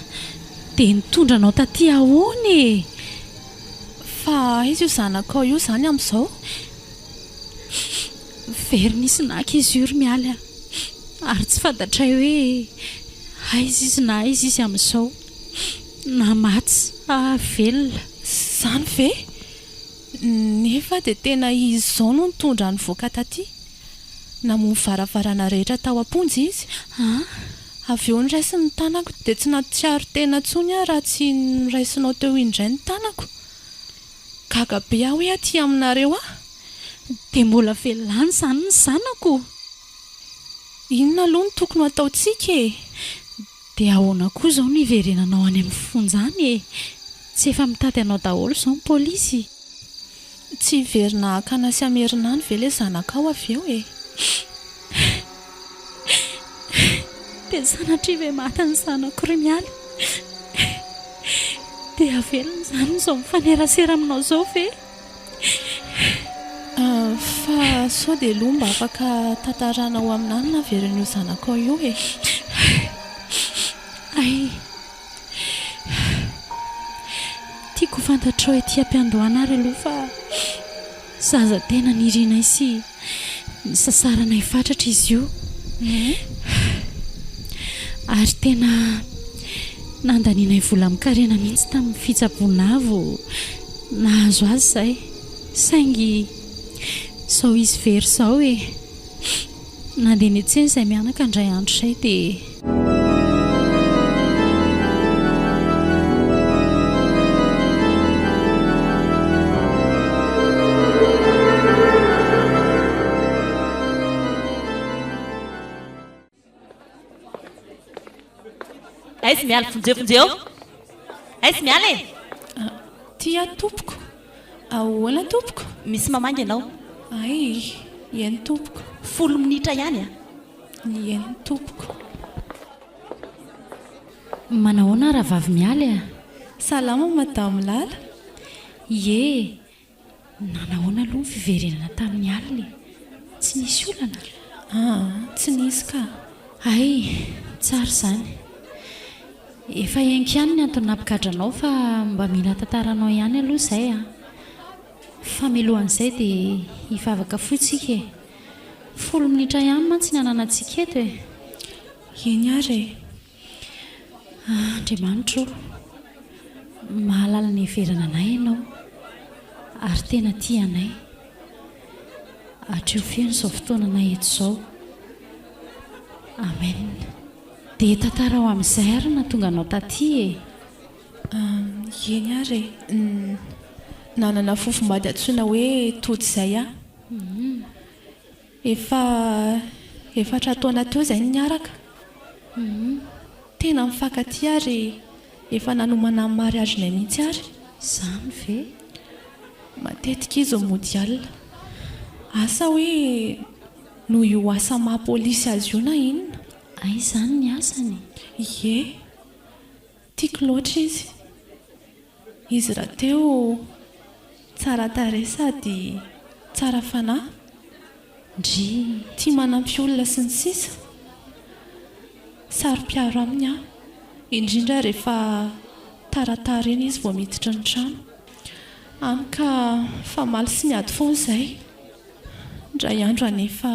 Speaker 7: Dia nitondra anao taty ahoana e?
Speaker 4: Fa aiza io zanakao io izany amin'izao?
Speaker 7: Very nisy naka izy io ry Mialy a! Ary tsy fantatray hoe aiza izy na aiza izy amin'izao. Na maty sa velona.
Speaker 4: Izany ve? Nefa dia tena izy izao no nitondra ahy nivoaka taty. Namoha ny varavarana rehetra tao am-ponja izy. Avy eo noraisiny ny tanako dia tsy nahatsiaro tena intsony aho raha tsy noraisinao teo indray ny tanako. Gaga be aho hoe aty aminareo aho.
Speaker 7: Dia mbola velona any izany ny zanako?
Speaker 4: Inona aloha no tokony ho ataontsika e?
Speaker 7: Dia ahoana koa izao no hiverenanao any amin'ny fonja any e? Tsy efa mitady anao daholo izao ny polisy?
Speaker 4: Tsy hiverina hakana sy hamerina any ve ilay zanakao avy eo e?
Speaker 7: Dia sanatria ve maty ny zanako ry Mialy? Dia avelona izany izao mifanerasera aminao izao ve?
Speaker 4: Fa sao dia aloha mba afaka tantarana ho aminà ny nahaverin'io zanakao io e?
Speaker 7: Hay! Tiako ho fantatrao ety am-piandohana ary aloha fa zaza tena nirinay sy nisasaranay fatratra izy io. Ary tena nandanianay vola amin-karena mihitsy tamin'ny fitsaboana ahy vao nahazo azy izahay. Saingy izao izy very izao e! Nandeha niantsena izahay mianaka indray andro izay dia.
Speaker 5: Aiza miala vonjeo vonjeo Aiza miala e
Speaker 4: Ty aho tompoko. Ahoana tompoko?
Speaker 5: Misy mamangy ianao.
Speaker 4: Ay, eny tompoko.
Speaker 5: Folo minitra ihany a.
Speaker 4: Eny tompoko.
Speaker 7: Manahoana rahavavy Mialy a!
Speaker 4: Salama madame Lala.
Speaker 7: Ie, nanahoana aloha ny fiverenana tamin'ny alina e? Tsy nisy olana?
Speaker 4: Aa, tsy nisy ka.
Speaker 7: Hay, tsara izany. Efa henoko ihany ny antony nampigadra anao fa mba mila tantaranao ihany aloha izay an! Fa mialohan'izay dia hivavaka fohy tsika e! Folo minitra ihany mantsy ny ananantsika eto e!
Speaker 4: Eny ary e!
Speaker 7: Andriamanitra o! Mahalala ny heverana anay Ianao ary tena tia anay. Hatreo feno izao fotoananay eto izao. Amen. Dia tantarao amin'izay ary no nahatonga anao taty e!
Speaker 4: Eny ary e! Nanana fofombady antsoina hoe Tody izay aho. Efa efatra taona teo izay no niaraka. Tena mifankatia ary efa nanomana ny mariazinay mihitsy ary.
Speaker 7: Izany ve?
Speaker 4: Matetika izy no mody alina. Asa hoe noho io asa maha polisy azy io na inona.
Speaker 7: Aiza izany ny asany?
Speaker 4: Ie. Tiako loatra izy. Izy rahateo tsara tarehy sady tsara fanahy.
Speaker 7: Ndrii.
Speaker 4: Tia manampy olona sy ny sisa. Saro-piaro aminy aho. Indrindra rehefa taratara iny izy vao miditra ny trano. Hany ka mifamaly sy miady foana izahay. Indray andro anefa.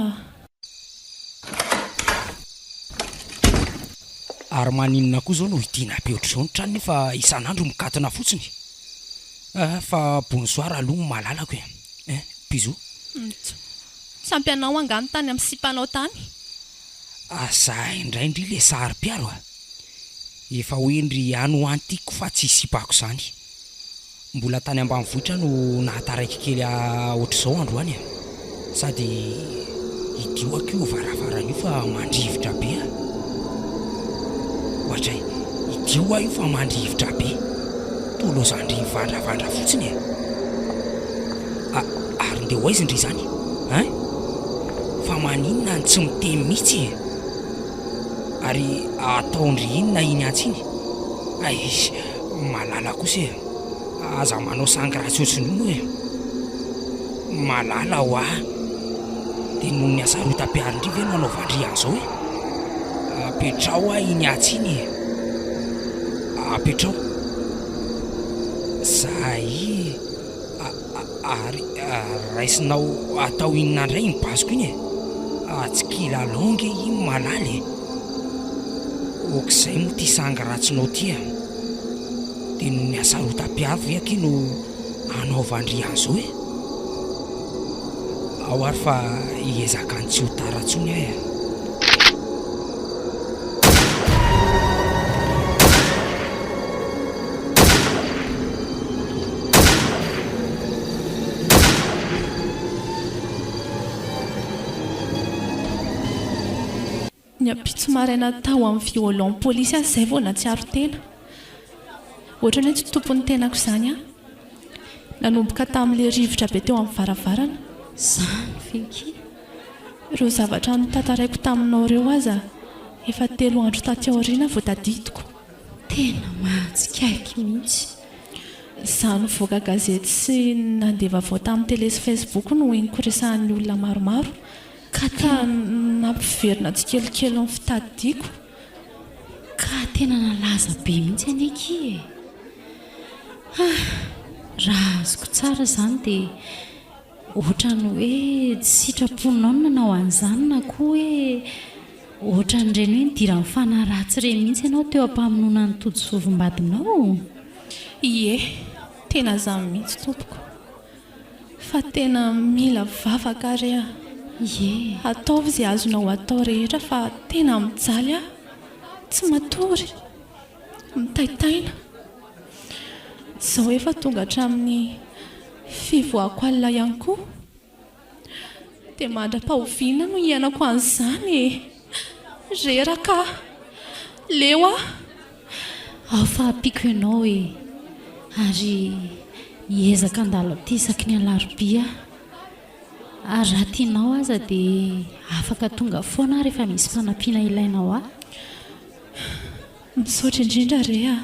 Speaker 6: Ary maninona koa izao no hidiana be ohatr'izao ny trano nefa isan'andro mikatona fotsiny? Ah, fa bonsoir aloha ny malalako e! Eh, bisous.
Speaker 4: Ntsy. Tsy ampy anao angaha ny tany amin'ny sipanao tany?
Speaker 6: Aza indray ndry le saro-piaro a! Efa hoe ndry any ho any tiako fa tsy sipako izany. Mbola tany ambanivohitra no nahataraiky kely ahy ohatr'izao androany e! Sady idio aky io varavarana io fa mandrivotra be a! Ohatray, idio hoa io fa mandrivotra be! Toa laozan-dry mivandravandra fotsiny e! A, ary ndeha ho aiza ndry izany hein? Fa maninona no tsy miteny mihitsy e? Ary ataon-dry inona iny antsy iny? Eish! Malala kosa e! Aza manao sangy ratsy ohatrin'io e! Malala hoa! Dia noho ny hasarotam-piarin-dry ve no anaovan-dry an'izao e? Apetraho hoa iny atsy iny e! Apetraho! Zay! Ary raisinao atao inona indray iny basiko iny e? Tsy kilalao ange iny Malala e! Oak'izay moa ity sangy ratsinao ity a! Dia noho ny hasarotam-piaro ve akia no anaovan-dry an'izao e? Ao ary fa hiezaka ny tsy ho tara intsony aho e!
Speaker 4: Ny ampitso maraina tao amin'ny violon polisy aho izay vao nahatsiaro tena. Ohatran'ny hoe tsy tompon'ny tenako izany aho. Nanomboka tamin'ilay rivotra be teo amin'ny varavarana.
Speaker 7: Izany ve akia?
Speaker 4: Ireo zavatra notantaraiko taminao ireo aza efa telo andro taty aoriana vao tadidiko.
Speaker 7: Tena mahatsikaiky mihitsy.
Speaker 4: Izaho nivoaka gazety sy nandeha vaovao tamin'ny tele sy facebook no henoko resahan'ny olona maromaro ka nampiverina tsikelikely ny fitadidiako.
Speaker 7: Ka tena nalaza be mihitsy anie akia e! Ah! Raha azoko tsara izany dia ohatran'ny hoe tsy sitraponao ny nanao an'izany na koa hoe ohatran'ireny hoe nidiran'ny fanahy ratsy ireny mihitsy ianao teo am-pamonoana an'i Tojo sovimbadinao?
Speaker 4: Ie, tena izany mihitsy tompoko. Fa tena mila vavaka re aho.
Speaker 7: Ie.
Speaker 4: Ataovy izay azonao atao rehetra fa tena mijaly aho. Tsy matory. Mitaitaina. Izao efa tonga hatramin'ny fivoahako alina ihany koa. Dia mandra-pahoviana no hiainako an'izany e? Reraka aho. Leo aho.
Speaker 7: Ao fa ampiako ianao e! Ary hiezaka handalo aty isaky ny alarobia aho. Ary raha tianao aza dia afaka tonga foana aho rehefa misy fanampiana ilainao ahy.
Speaker 4: Misaotra indrindra re a!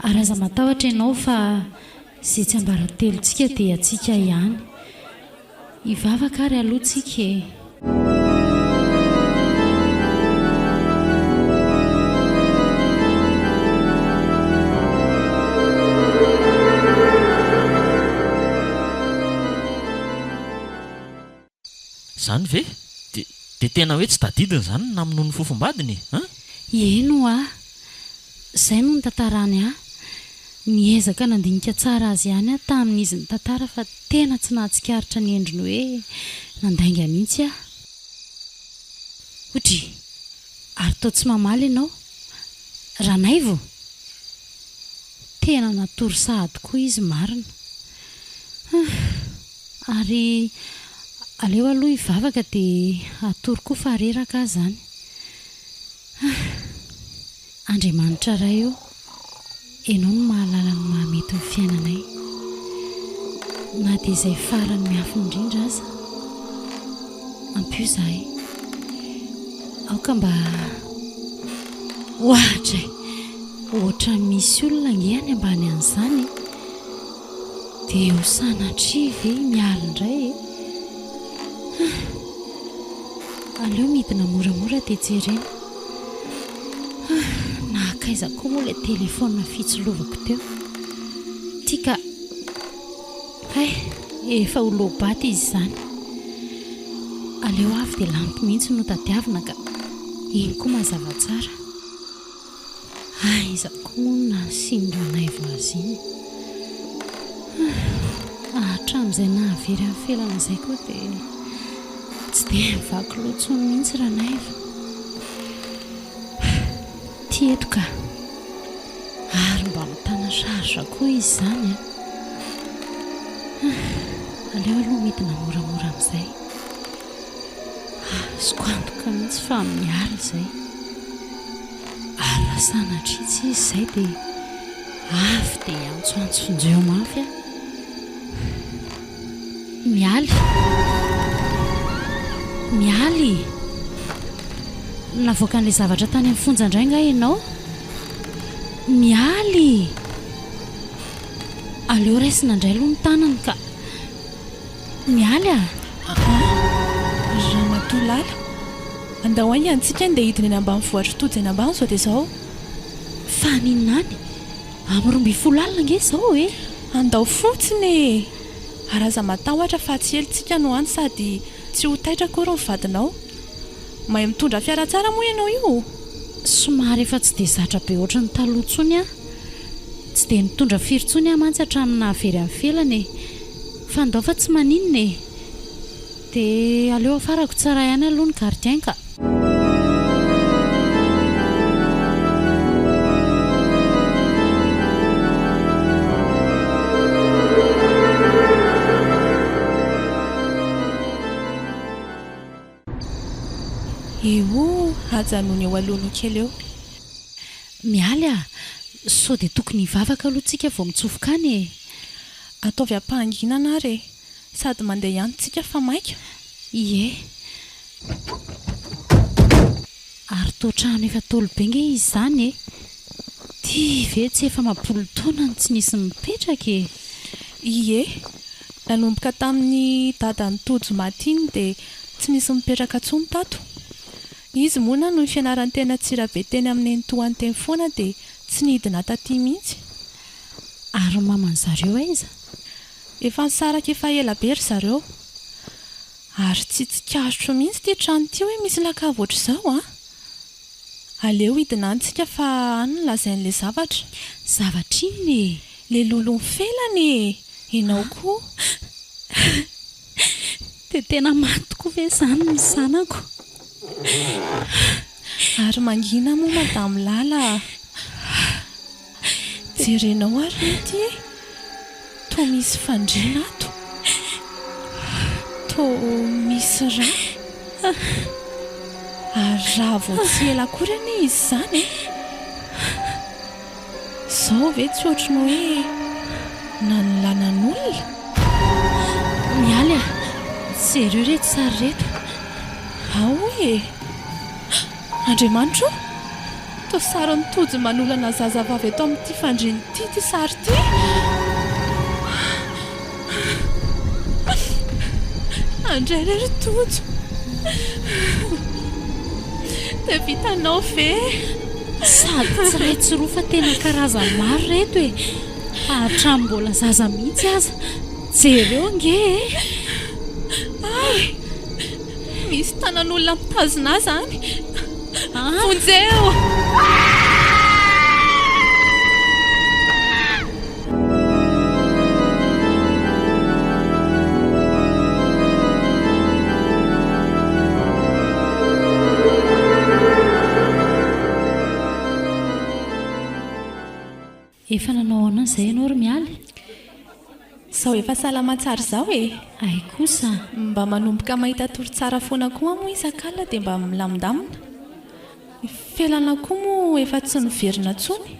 Speaker 7: Ary aza matahotra ianao fa izay tsiambaratelontsika dia antsika ihany. Hivavaka ary aloha tsika e!
Speaker 2: Izany ve? Dia dia tena hoe tsy tadidiny izany ny namonoany ny fofombadiny e? An?
Speaker 7: Eny ho'a. Izay no nitantarany ahy. Niezaka nandinika tsara azy ihany aho tamin'izy nitantara fa tena tsy nahatsikaritra ny endriny hoe nandainga mihitsy aho. Odry! Ary toa tsy mamaly ianao? Ranaivo? Tena natory sahady koa izy marina. Hum! Ary aleo aloha hivavaka dia hatory koa fa reraka aho izany. Hum! Andriamanitra Ray o, Ianao no mahalala ny mahamety ny fiainanay. Na dia izay farany miafina indrindra aza. Ampio izahay. Aoka mba. Ohatra e! Ohatran'ny misy olona ange any ambany any izany e! Dia ho sanatria ve i Mialy indray e? Hum! Aleo midina moramora dia jerena. Hum! Nahakaiza koa moa ilay telefaonina fitsilovako teo. Ty ka. Hay! Efa ho loa-bato izy izany. Aleo avy dia lampy mihitsy no tadiavina ka. Iny koa mazava tsara. Aiza koa moa no nahasian-dRanaivo azy iny? Hatramin'izay nahavery an'i Felana izay koa dia tsy dia nivaky loha intsony mihitsy Ranaivo. Ity eto ka! Ary mba mitana charge koa izy izany an! Aleo aloha midina moramora amin'izay. Azoko antoka mihitsy fa miala izay. Ary raha sanatria tsy izy izay dia avy dia hiantsoantso vonjeo mafy aho. Mialy. Mialy! Navoakan'ilay zavatra tany amin'ny fonja indray angaha ianao? Mialy! Aleo raisina indray aloha ny tanany ka. Mialy a!
Speaker 4: Aa! Ramatoa Lala, andao haingana tsika andeha hidina eny ambanivohitr'i Tojo eny ambany izao dia izao.
Speaker 7: Fa haninona any? Amin'ny 12 alina ange izao e!
Speaker 4: Andao fotsiny e! Ary aza matahotra fa tsy ela tsika no any sady tsy ho taitra akory ny vadinao. Mahay mitondra fiara tsara moa ianao io?
Speaker 7: Somary efa tsy dia zatra be ohatran'ny taloha intsony aho. Tsy dia nitondra firy intsony aho mantsy hatramin'ny nahavery an'i Felana e! Fa ndao fa tsy maninona e! Dia aleo afarako tsara ihany aloha ny gardien ka!
Speaker 4: Eoh, ajanony eo alohanao kely eo.
Speaker 7: Mialy a! Sao dia tokony hivavaka aloha tsika vao mitsofoka any e!
Speaker 4: Ataovy am-pahanginana ary e! Sady mandeha ihany tsika fa maika.
Speaker 7: Ie. Ary toa trano efa ntaolo be nge izy izany e! Ty ve tsy efa amam-polo taona no tsy nisy nipetraka e!
Speaker 4: Ie. Nanomboka tamin'ny dadan'i Tojo maty iny dia tsy nisy nipetraka intsony tato. Izy moa nanohy fianarany teny Antsirabe teny amin'ny nenitoany teny foana dia tsy nidina taty mihitsy.
Speaker 7: Ary ny maman zareo aiza?
Speaker 4: Efa nisaraka efa ela be ry zareo. Ary tsy tsikaritro mihitsy ity trano ity hoe misy lakavy ohatr'izao an! Aleo hidina any tsika fa any no lazain'ilay zavatra.
Speaker 7: Zavatra inona e?
Speaker 4: Ilay lolon'ny felana e! Ianao koa.
Speaker 7: Dia tena maty tokoa ve izany ny zanako?
Speaker 4: Ary mangina moa Madame Lala a! Jerenao ary re ity e! Toa misy fandriana ato. Toa misy rà. Ary rà vao tsy ela akory anie izy izany e! Izao ve tsy ohatry ny hoe nanolanan'olona?
Speaker 7: Mialy a! Jereo ireto sary ireto.
Speaker 4: Ao e! Andriamanitra o! Toa sarin'i Tojo manolana zazavavy eto amin'ity fandriana ity ity sary ity. Andray re ry Tojo. Dia vitanao ve?
Speaker 7: Sady tsy iray tsy roa fa tena karazany maro ireto e! Hatramin'ny mbola zaza mihitsy aza. Jereo ange e!
Speaker 4: Hay! Misy tanan'olona mitazona azy any. Vonjeo!
Speaker 7: Efa nanao ahoana izay ianao ry Mialy?
Speaker 4: Izao efa salama tsara izao e!
Speaker 7: Hay kosa!
Speaker 4: Mba manomboka mahita tory tsara foana koa moa isak'alina dia mba milamindamina. Ny felana koa moa efa tsy miverina intsony.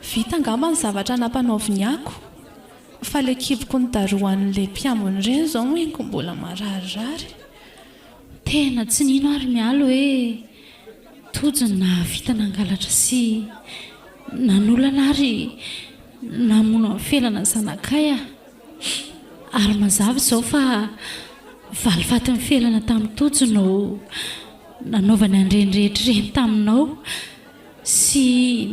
Speaker 4: Vita angamba ny zavatra nampanaoviny ako. Fa ilay kiboko nodarohan'ilay mpiambina ireny izao no henoko mbola mararirary.
Speaker 7: Tena tsy nino aho ry Mialy hoe Tojo no nahavita nangalatra sy nanolana ary namono an'i Felana zanakay aho. Ary mazava izao fa valifatin'i Felana tamin'i Tojo no nanaovany an'ireny rehetra ireny taminao sy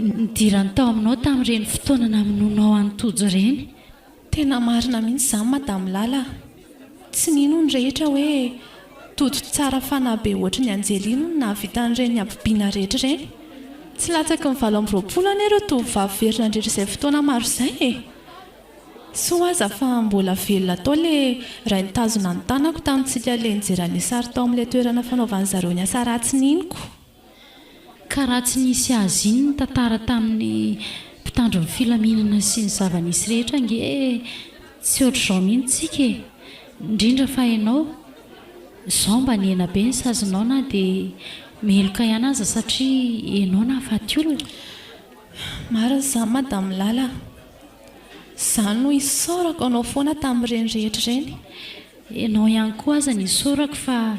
Speaker 7: nidirany tao aminao tamin'ireny fotoana namonoanao an'i Tojo ireny.
Speaker 4: Tena marina mihitsy izany Madame Lala a! Tsy nino ny rehetra hoe Tojo tsara fanahy be ohatry ny anjely iny no nahavita an'ireny habibiana rehetra ireny. Tsy latsaky ny 28 anie ireo tovovavy very nandritra izay fotoana maro izay e! Soa aza fa mbola velona tao le ray nitazona ny tanako tamintsika le nijery an'le sary tao amin'ilay toerana fanaovan'ny zareo ny asa ratsiny iny ko.
Speaker 7: Ka raha tsy nisy azy iny nitantara tamin'ny mpitandro ny filaminana sy ny zava-nisy rehetra ange tsy ohatr'izao mihitsy tsika e! Indrindra fa ianao, izao mba nihena be ny sazinao na dia meloka ihany aza satria ianao nahafaty olona.
Speaker 4: Marina izany Madame Lala a! Izany no isaorako anao foana tamin'ireny rehetra ireny.
Speaker 7: Ianao ihany koa aza no isaorako fa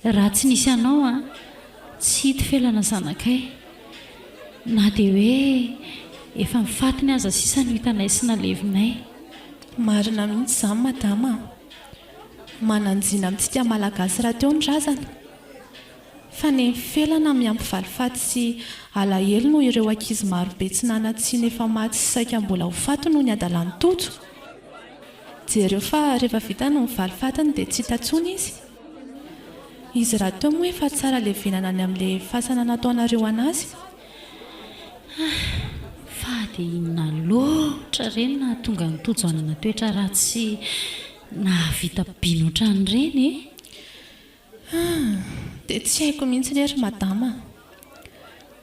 Speaker 7: raha tsy nisy anao an, tsy hita felana zanakay. Na dia hoe efa ny fatiny aza sisa no hitanay sy nalevinay.
Speaker 4: Marina mihitsy izany Madama a! Manan-jina amintsika Malagasy rahateo ny razana. Fa ny felana miampy valifaty sy alahelo noho ireo ankizy marobe tsy nanan-tsiny efa maty sy saika mbola ho faty noho ny hadalan'i Tojo. Jereo fa rehefa vita ny valifatiny dia tsy hita intsony izy. Izy rahateo moa efa tsara levenana any amin'ilay fasana nataonareo an'azy.
Speaker 7: Ah, fa dia inona loatra re no nahatonga an'i Tojo hanana toetra ratsy sy nahavita bino ohatran'ireny e?
Speaker 4: Ah! Dia tsy haiko mihitsy re ry madama a!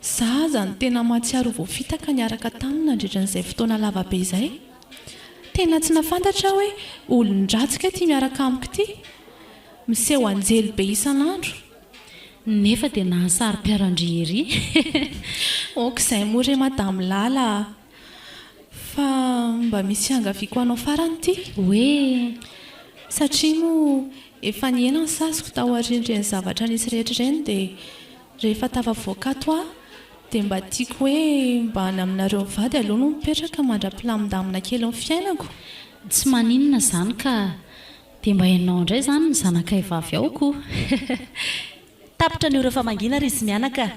Speaker 4: Za aza no tena mahatsiaro ho voafitaka niaraka taminy nandritra an'izay fotoana lava be izay. Tena tsy nahafantatra aho hoe olon-dratsy kay ity miaraka amiko ity. Miseho anjely be isan'andro.
Speaker 7: Nefa dia nahasaro-piaro an-dry ery.
Speaker 4: Ok izay moa re madame Lala a! Fa mba misy iangaviako anao farany ity.
Speaker 7: Hoe?
Speaker 4: Satria moa efa nihena ny saziko taorian'ireny zavatra nisy rehetra ireny dia rehefa tafavoaka ato aho dia mba tiako hoe mba any aminareo mivady aloha no mipetraka mandra-pilamindamina kely ny fiainako.
Speaker 7: Tsy maninona izany ka! Dia mba ianao indray izany ny zanakay vavy ao ko!
Speaker 5: Tapitra ny ora famangiana ry izy mianaka a!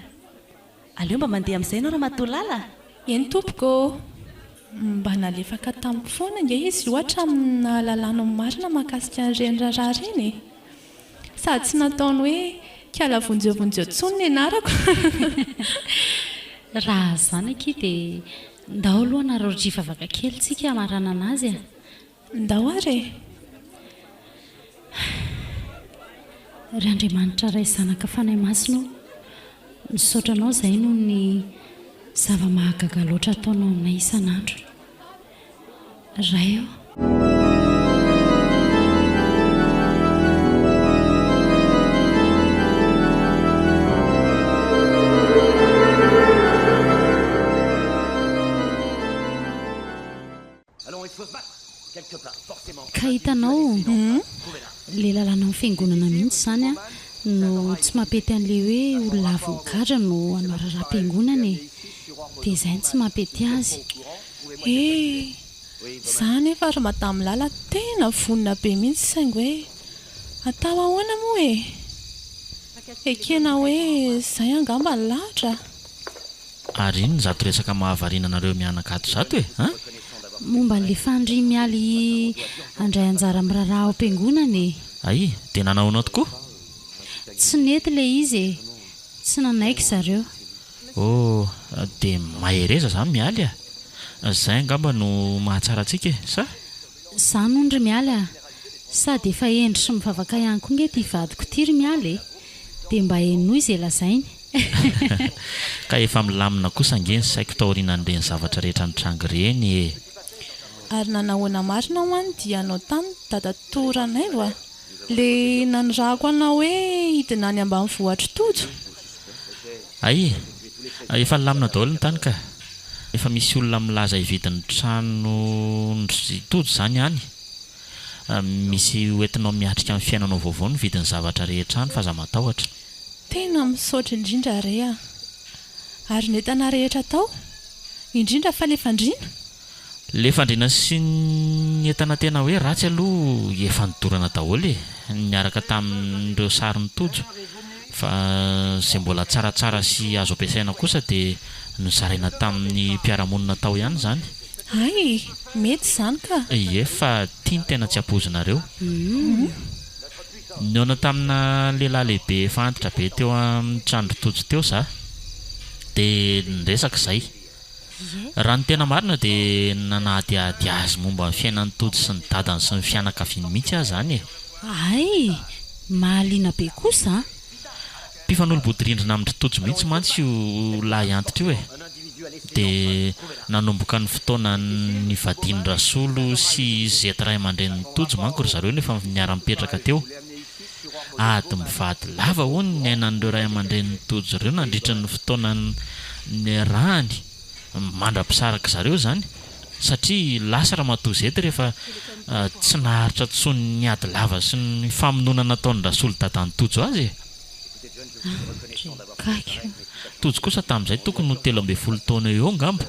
Speaker 5: Aleo mba mandeha amin'izay ianao Ramatoa Lala a!
Speaker 4: Eny tompoko ô! Mba nalefaka tamiko foana ange izy io hatramin'ny nahalalany ny marina mahakasika an'ireny raharaha ireny e! Sady tsy nataony hoe kiala vonjeo vonjeo intsony ny anarako.
Speaker 7: Raha izany akia dia ndao aloha hanararaotra hivavaka kely tsika hamaranana azy a!
Speaker 4: Ndao ary e!
Speaker 7: Ry Andriamanitra Ray Zanaka Fanahy Masina ô, misaotra Anao izahay noho ny zava-mahagaga loatra ataonao aminay isan'andro. Ray ô. Ka hitanao, le lalàna ao fiangonana mihitsy izany an, no tsy mampety an'le hoe olona avy nigadra no hanao raharaham-piangonana e! Dia izay no tsy mampety azy.
Speaker 4: He! Za anefa ry madame Lala tena vonona be mihitsy saingy hoe atao ahoana moa e! Ekena hoe izay angamba ny lahatra.
Speaker 2: Ary inona izato resaka mahavariana anareo mianaka ato izato e? An?
Speaker 7: Momba an'ilay Fanirian'i Mialy handray anjara amin'ny raharaha ao am-piangonana e!
Speaker 2: Ay, dia nanahoana tokoa?
Speaker 7: Tsy nety ilay izy e! Tsy nanaiky zareo.
Speaker 2: Oh, dia mahereza izany Mialy a! Izay angamba no mahatsara antsika e, sa?
Speaker 7: Izany hono ry Mialy a! Sady efa hendry sy mivavaka ihany koa nge ity vadiko ity ry Mialy e! Dia mba henoy izay lazainy.
Speaker 2: Ka efa milamina kosa ange ny saiko taorianan'ireny zavatra rehetra nitranga ireny e!
Speaker 4: Ary nanahoana marina hoa ny dianao tany dadatoa Ranaivo a? Le nanirahako anao hoe hidina any ambanivohitr'i Tojo?
Speaker 2: Hay! Efa nilamina daholo ny tany ka! Efa misy olona milaza hividy ny tranon-dry Tojo izany any. Misy hoentinao miatrika ny fiainanao vaovao ny vidin'ny zavatra rehetra any fa aza matahotra.
Speaker 4: Tena misaotra indrindra re a! Ary ny entana rehetra tao? Indrindra fa le fandriana?
Speaker 2: Le fandriana sy ny entana tena hoe ratsy aloha efa nodorana daholo e! Niaraka tamin'ireo sarin'i Tojo. Fa izay mbola tsaratsara sy azo ampiasaina kosa dia nozaraina tamin'ny mpiara-monina tao ihany izany.
Speaker 4: Hay! Mety izany ka!
Speaker 2: Ie, fa ity no tena tsy ampoizinareo. Nihaona tamina lehilahy lehibe efa antitra be teo amin'ny tranon-dry Tojo teo za. Dia niresaka izay. Raha ny tena marina dia nanadihady azy momba ny fiainan'i Tojo sy ny dadany sy ny fianakaviany mihitsy aho izany e.
Speaker 7: Hay! Mahaliana be kosa an!
Speaker 2: Mpifanolo-bodirindrina amin-dry Tojo mihitsy mantsy io lahy antitra io e. Dia nanomboka ny fotoana nivadian'i Rasolo sy Zety ray aman-drenin'i Tojo manko ry zareo no efa niara-nipetraka teo. Ady mivady lava hono ny niainan'ireo ray aman-drenin'i Tojo ireo nandritra ny fotoana niarahany, mandra-pisaraka zareo izany, satria lasa Ramatoa Zety rehefa tsy naharitra intsony ny ady lava sy ny famonoana nataon-dRasolo dadan'i Tojo azy e! Tojo kosa tamin'izay tokony ho 13 taona eo eo angamba.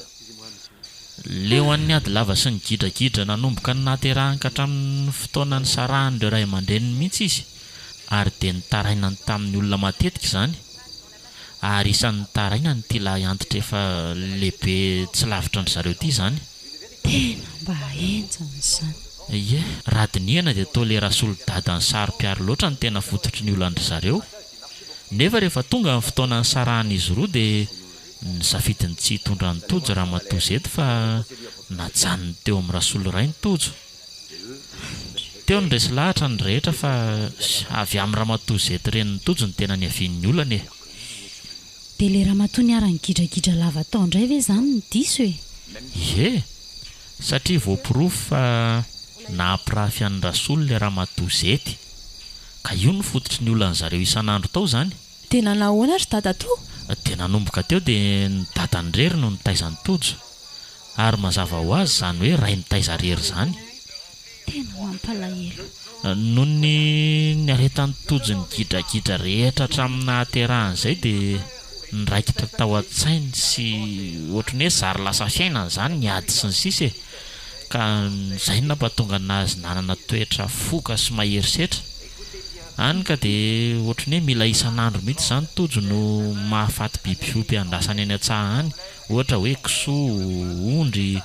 Speaker 2: Leo an'ny ady lava sy ny gidragidra nanomboka ny nahaterahany ka hatramin'ny fotoana nisarahan'ireo ray aman-dreniny mihitsy izy ary dia nitarainany tamin'ny olona matetika izany ary isan'ny nitarainany ity lahy antitra efa lehibe tsy lavitra an-dry zareo ity izany.
Speaker 7: Tena mba henjana izany.
Speaker 2: Ie, raha dinihana dia toa ilay Rasolo dadany saro-piaro loatra no tena fototry ny olan-dry zareo. Nefa rehefa tonga ny fotoana nisarahan'izy roa dia Nisafidy ny tsy hitondra an'i Tojo Ramatoa Zety fa najanony teo amin'i Rasolo rainy Tojo. Teo no resy lahatra ny rehetra fa avy amin'i Ramatoa Zety renin'i Tojo no tena niavian'ny olana e.
Speaker 7: Dia ilay ramatoa niara-nigidragidra lava tao indray ve izany no diso e?
Speaker 2: Ie! Satria voaporofo fa nahampirafy an'i Rasolo ilay Ramatoa Zety. Ka io no fototry ny olan'zareo isan'andro tao izany.
Speaker 4: Dia nanao ahoana ry dadatoa?
Speaker 2: Dia nanomboka teo dia ny dadany irery no nitaiza an'i Tojo. Ary mazava ho azy izany hoe ray mitaiza irery izany.
Speaker 7: Tena mampalahelo.
Speaker 2: Noho ny niaretan'i Tojo ny gidragidra rehetra hatramin'ny nahaterahany izay dia niraikitra tao an-tsainy sy ohatry ny hoe zary lasa fiainany izany ny ady sy ny sisa e. Ka izay no nampatonga anazy nanana toetra foka sy mahery setra. Hany ka dia ohatry ny hoe mila isan'andro mihitsy izany Tojo no mahafaty biby fiompy andrasany any an-tsaha any, ohatra hoe kisoa, ondry,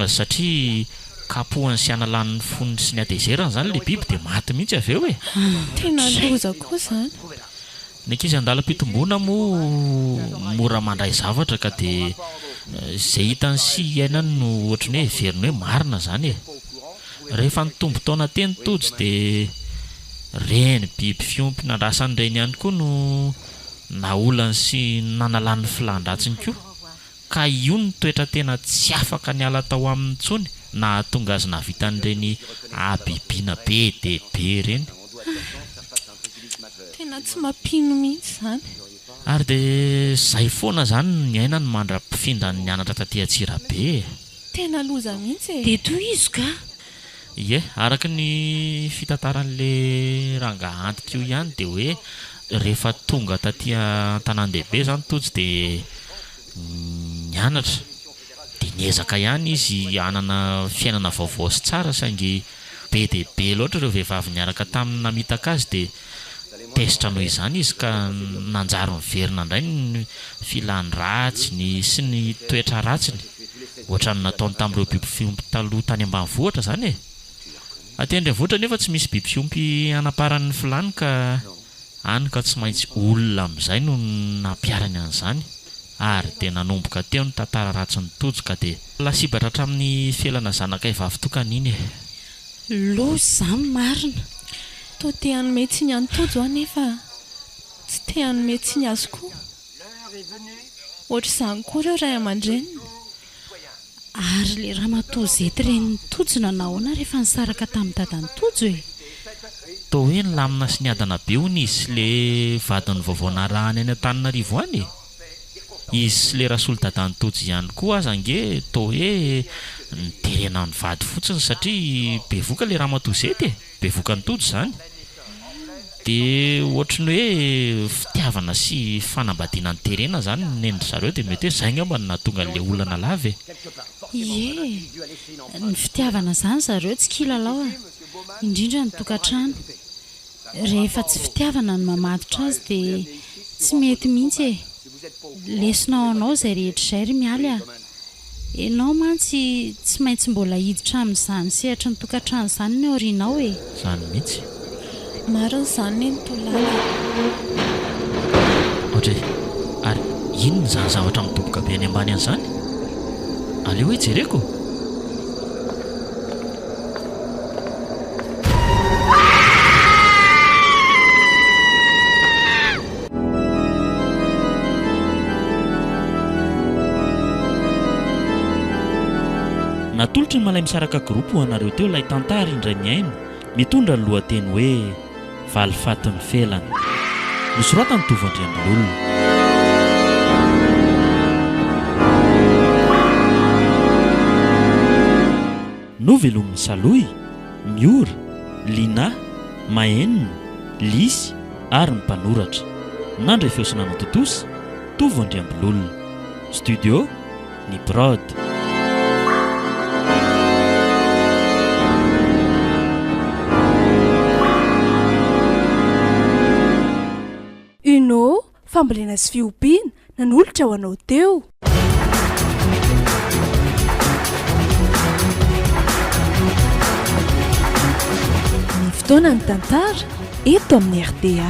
Speaker 2: satria kapohany sy analany ny fony sy ny hatezerany izany ilay biby dia maty mihitsy avy eo e!
Speaker 4: Tena loza koa izany.
Speaker 2: Ny ankizy andalam-pitomboana moa mora mandray zavatra ka dia izay hitany sy iainany no ohatry ny hoe heveriny hoe marina izany e. Rehefa nitombo taona teny Tojo dia ireny biby fiompy nandrasany ireny ihany koa no naolany sy nanalany ny filàn-dratsiny koa. Ka io ny toetra tena tsy afaka niala tao aminy intsony nahatonga azy nahavita an'ireny habibiana be dia be ireny.
Speaker 4: Tena tsy mampino mihitsy izany.
Speaker 2: Ary dia izay foana izany no niainany mandra-pifindrany nianatra taty Antsirabe e.
Speaker 4: Tena loza mihitsy e.
Speaker 7: Dia tohizo ka!
Speaker 2: Ie, araka ny fitantaran'le rangaha antitra io ihany dia hoe rehefa tonga taty an-tanàn-dehibe izany Tojo dia nianatra, dia niezaka ihany izy hanana fiainana vaovao sy tsara saingy be dia be loatra ireo vehivavy niaraka taminy namitaka azy dia tezitra noho izany izy ka nanjary niverina indray ny filany ratsiny sy ny toetra ratsiny. Ohatran'ny nataony tamin'ireo biby fiompy taloha tany ambanivohitra izany e! Aty an-drenivohitra anefa tsy misy biby fiompy hanaparany ny filany ka hany ka tsy maintsy olona amin'izay no nampiharany an'izany ary dia nanomboka teo ny tantara ratsin'i Tojo ka dia lasibatra hatramin'ny felana zanakay vavy tokana iny e!
Speaker 7: Loza izany marina!
Speaker 4: Toa te hanome tsiny an'i Tojo aho nefa tsy te hanome tsiny azy koa. Ohatr'izany koa ireo ray aman-dreniny.
Speaker 7: Ary ilay ramatoa Zety renin'i Tojo nanao ahoana rehefa nisaraka tamin'ny dadan'i Tojo e?
Speaker 2: Toa hoe nilamina sy niadana be hono izy sy le vadiny vaovao narahany any Antananarivo any e! Izy sy le Rasolo dadan'i Tojo ihany koa aza ange toa hoe niterena nivady fotsiny satria bevoka le ramatoa Zety e! Bevoka an'i Tojo izany. Dia ohatry ny hoe fitiavana sy fanambadiana noterena izany ny nen-dry zareo dia mety hoe izay angamba no nahatonga an'ilay olana lava e!
Speaker 7: Ie, ny fitiavana izany zareo tsy kilalao a! Indrindra ny tokantrano. Rehefa tsy fitiavana no mamatotra azy dia tsy mety mihitsy e! Lesona ho anao izay rehetra izay ry Mialy a! Enao mantsy tsy maintsy mbola hiditra amin'izany sehatry ny tokantrano izany ny aoriana ao e!
Speaker 2: Izany mihitsy.
Speaker 4: Marina izany neny Tolala.
Speaker 2: Audrey, ary Inona izany zavatra midoboka be any ambany any izany? Aleo hoe jereko. Natolotry ny Malaimisaraka Group ho anareo teo ilay tantara indray mihaino mitondra ny lohateny hoe Valifatin'ny felana. Nosoratan'i Tovo Andriambilolona. Novelomin'i Salohy, Miora, Lina, Mahenina, Lisy ary ny mpanoratra. Nandre feo sy nanatontosa, Tovo Andriambilolona. Studio, Ny Prod.
Speaker 1: Uno, Fambolena sy fiompiana, nanolotra ho anao teo. Ny fotoana ny tantara eto amin'ny rta.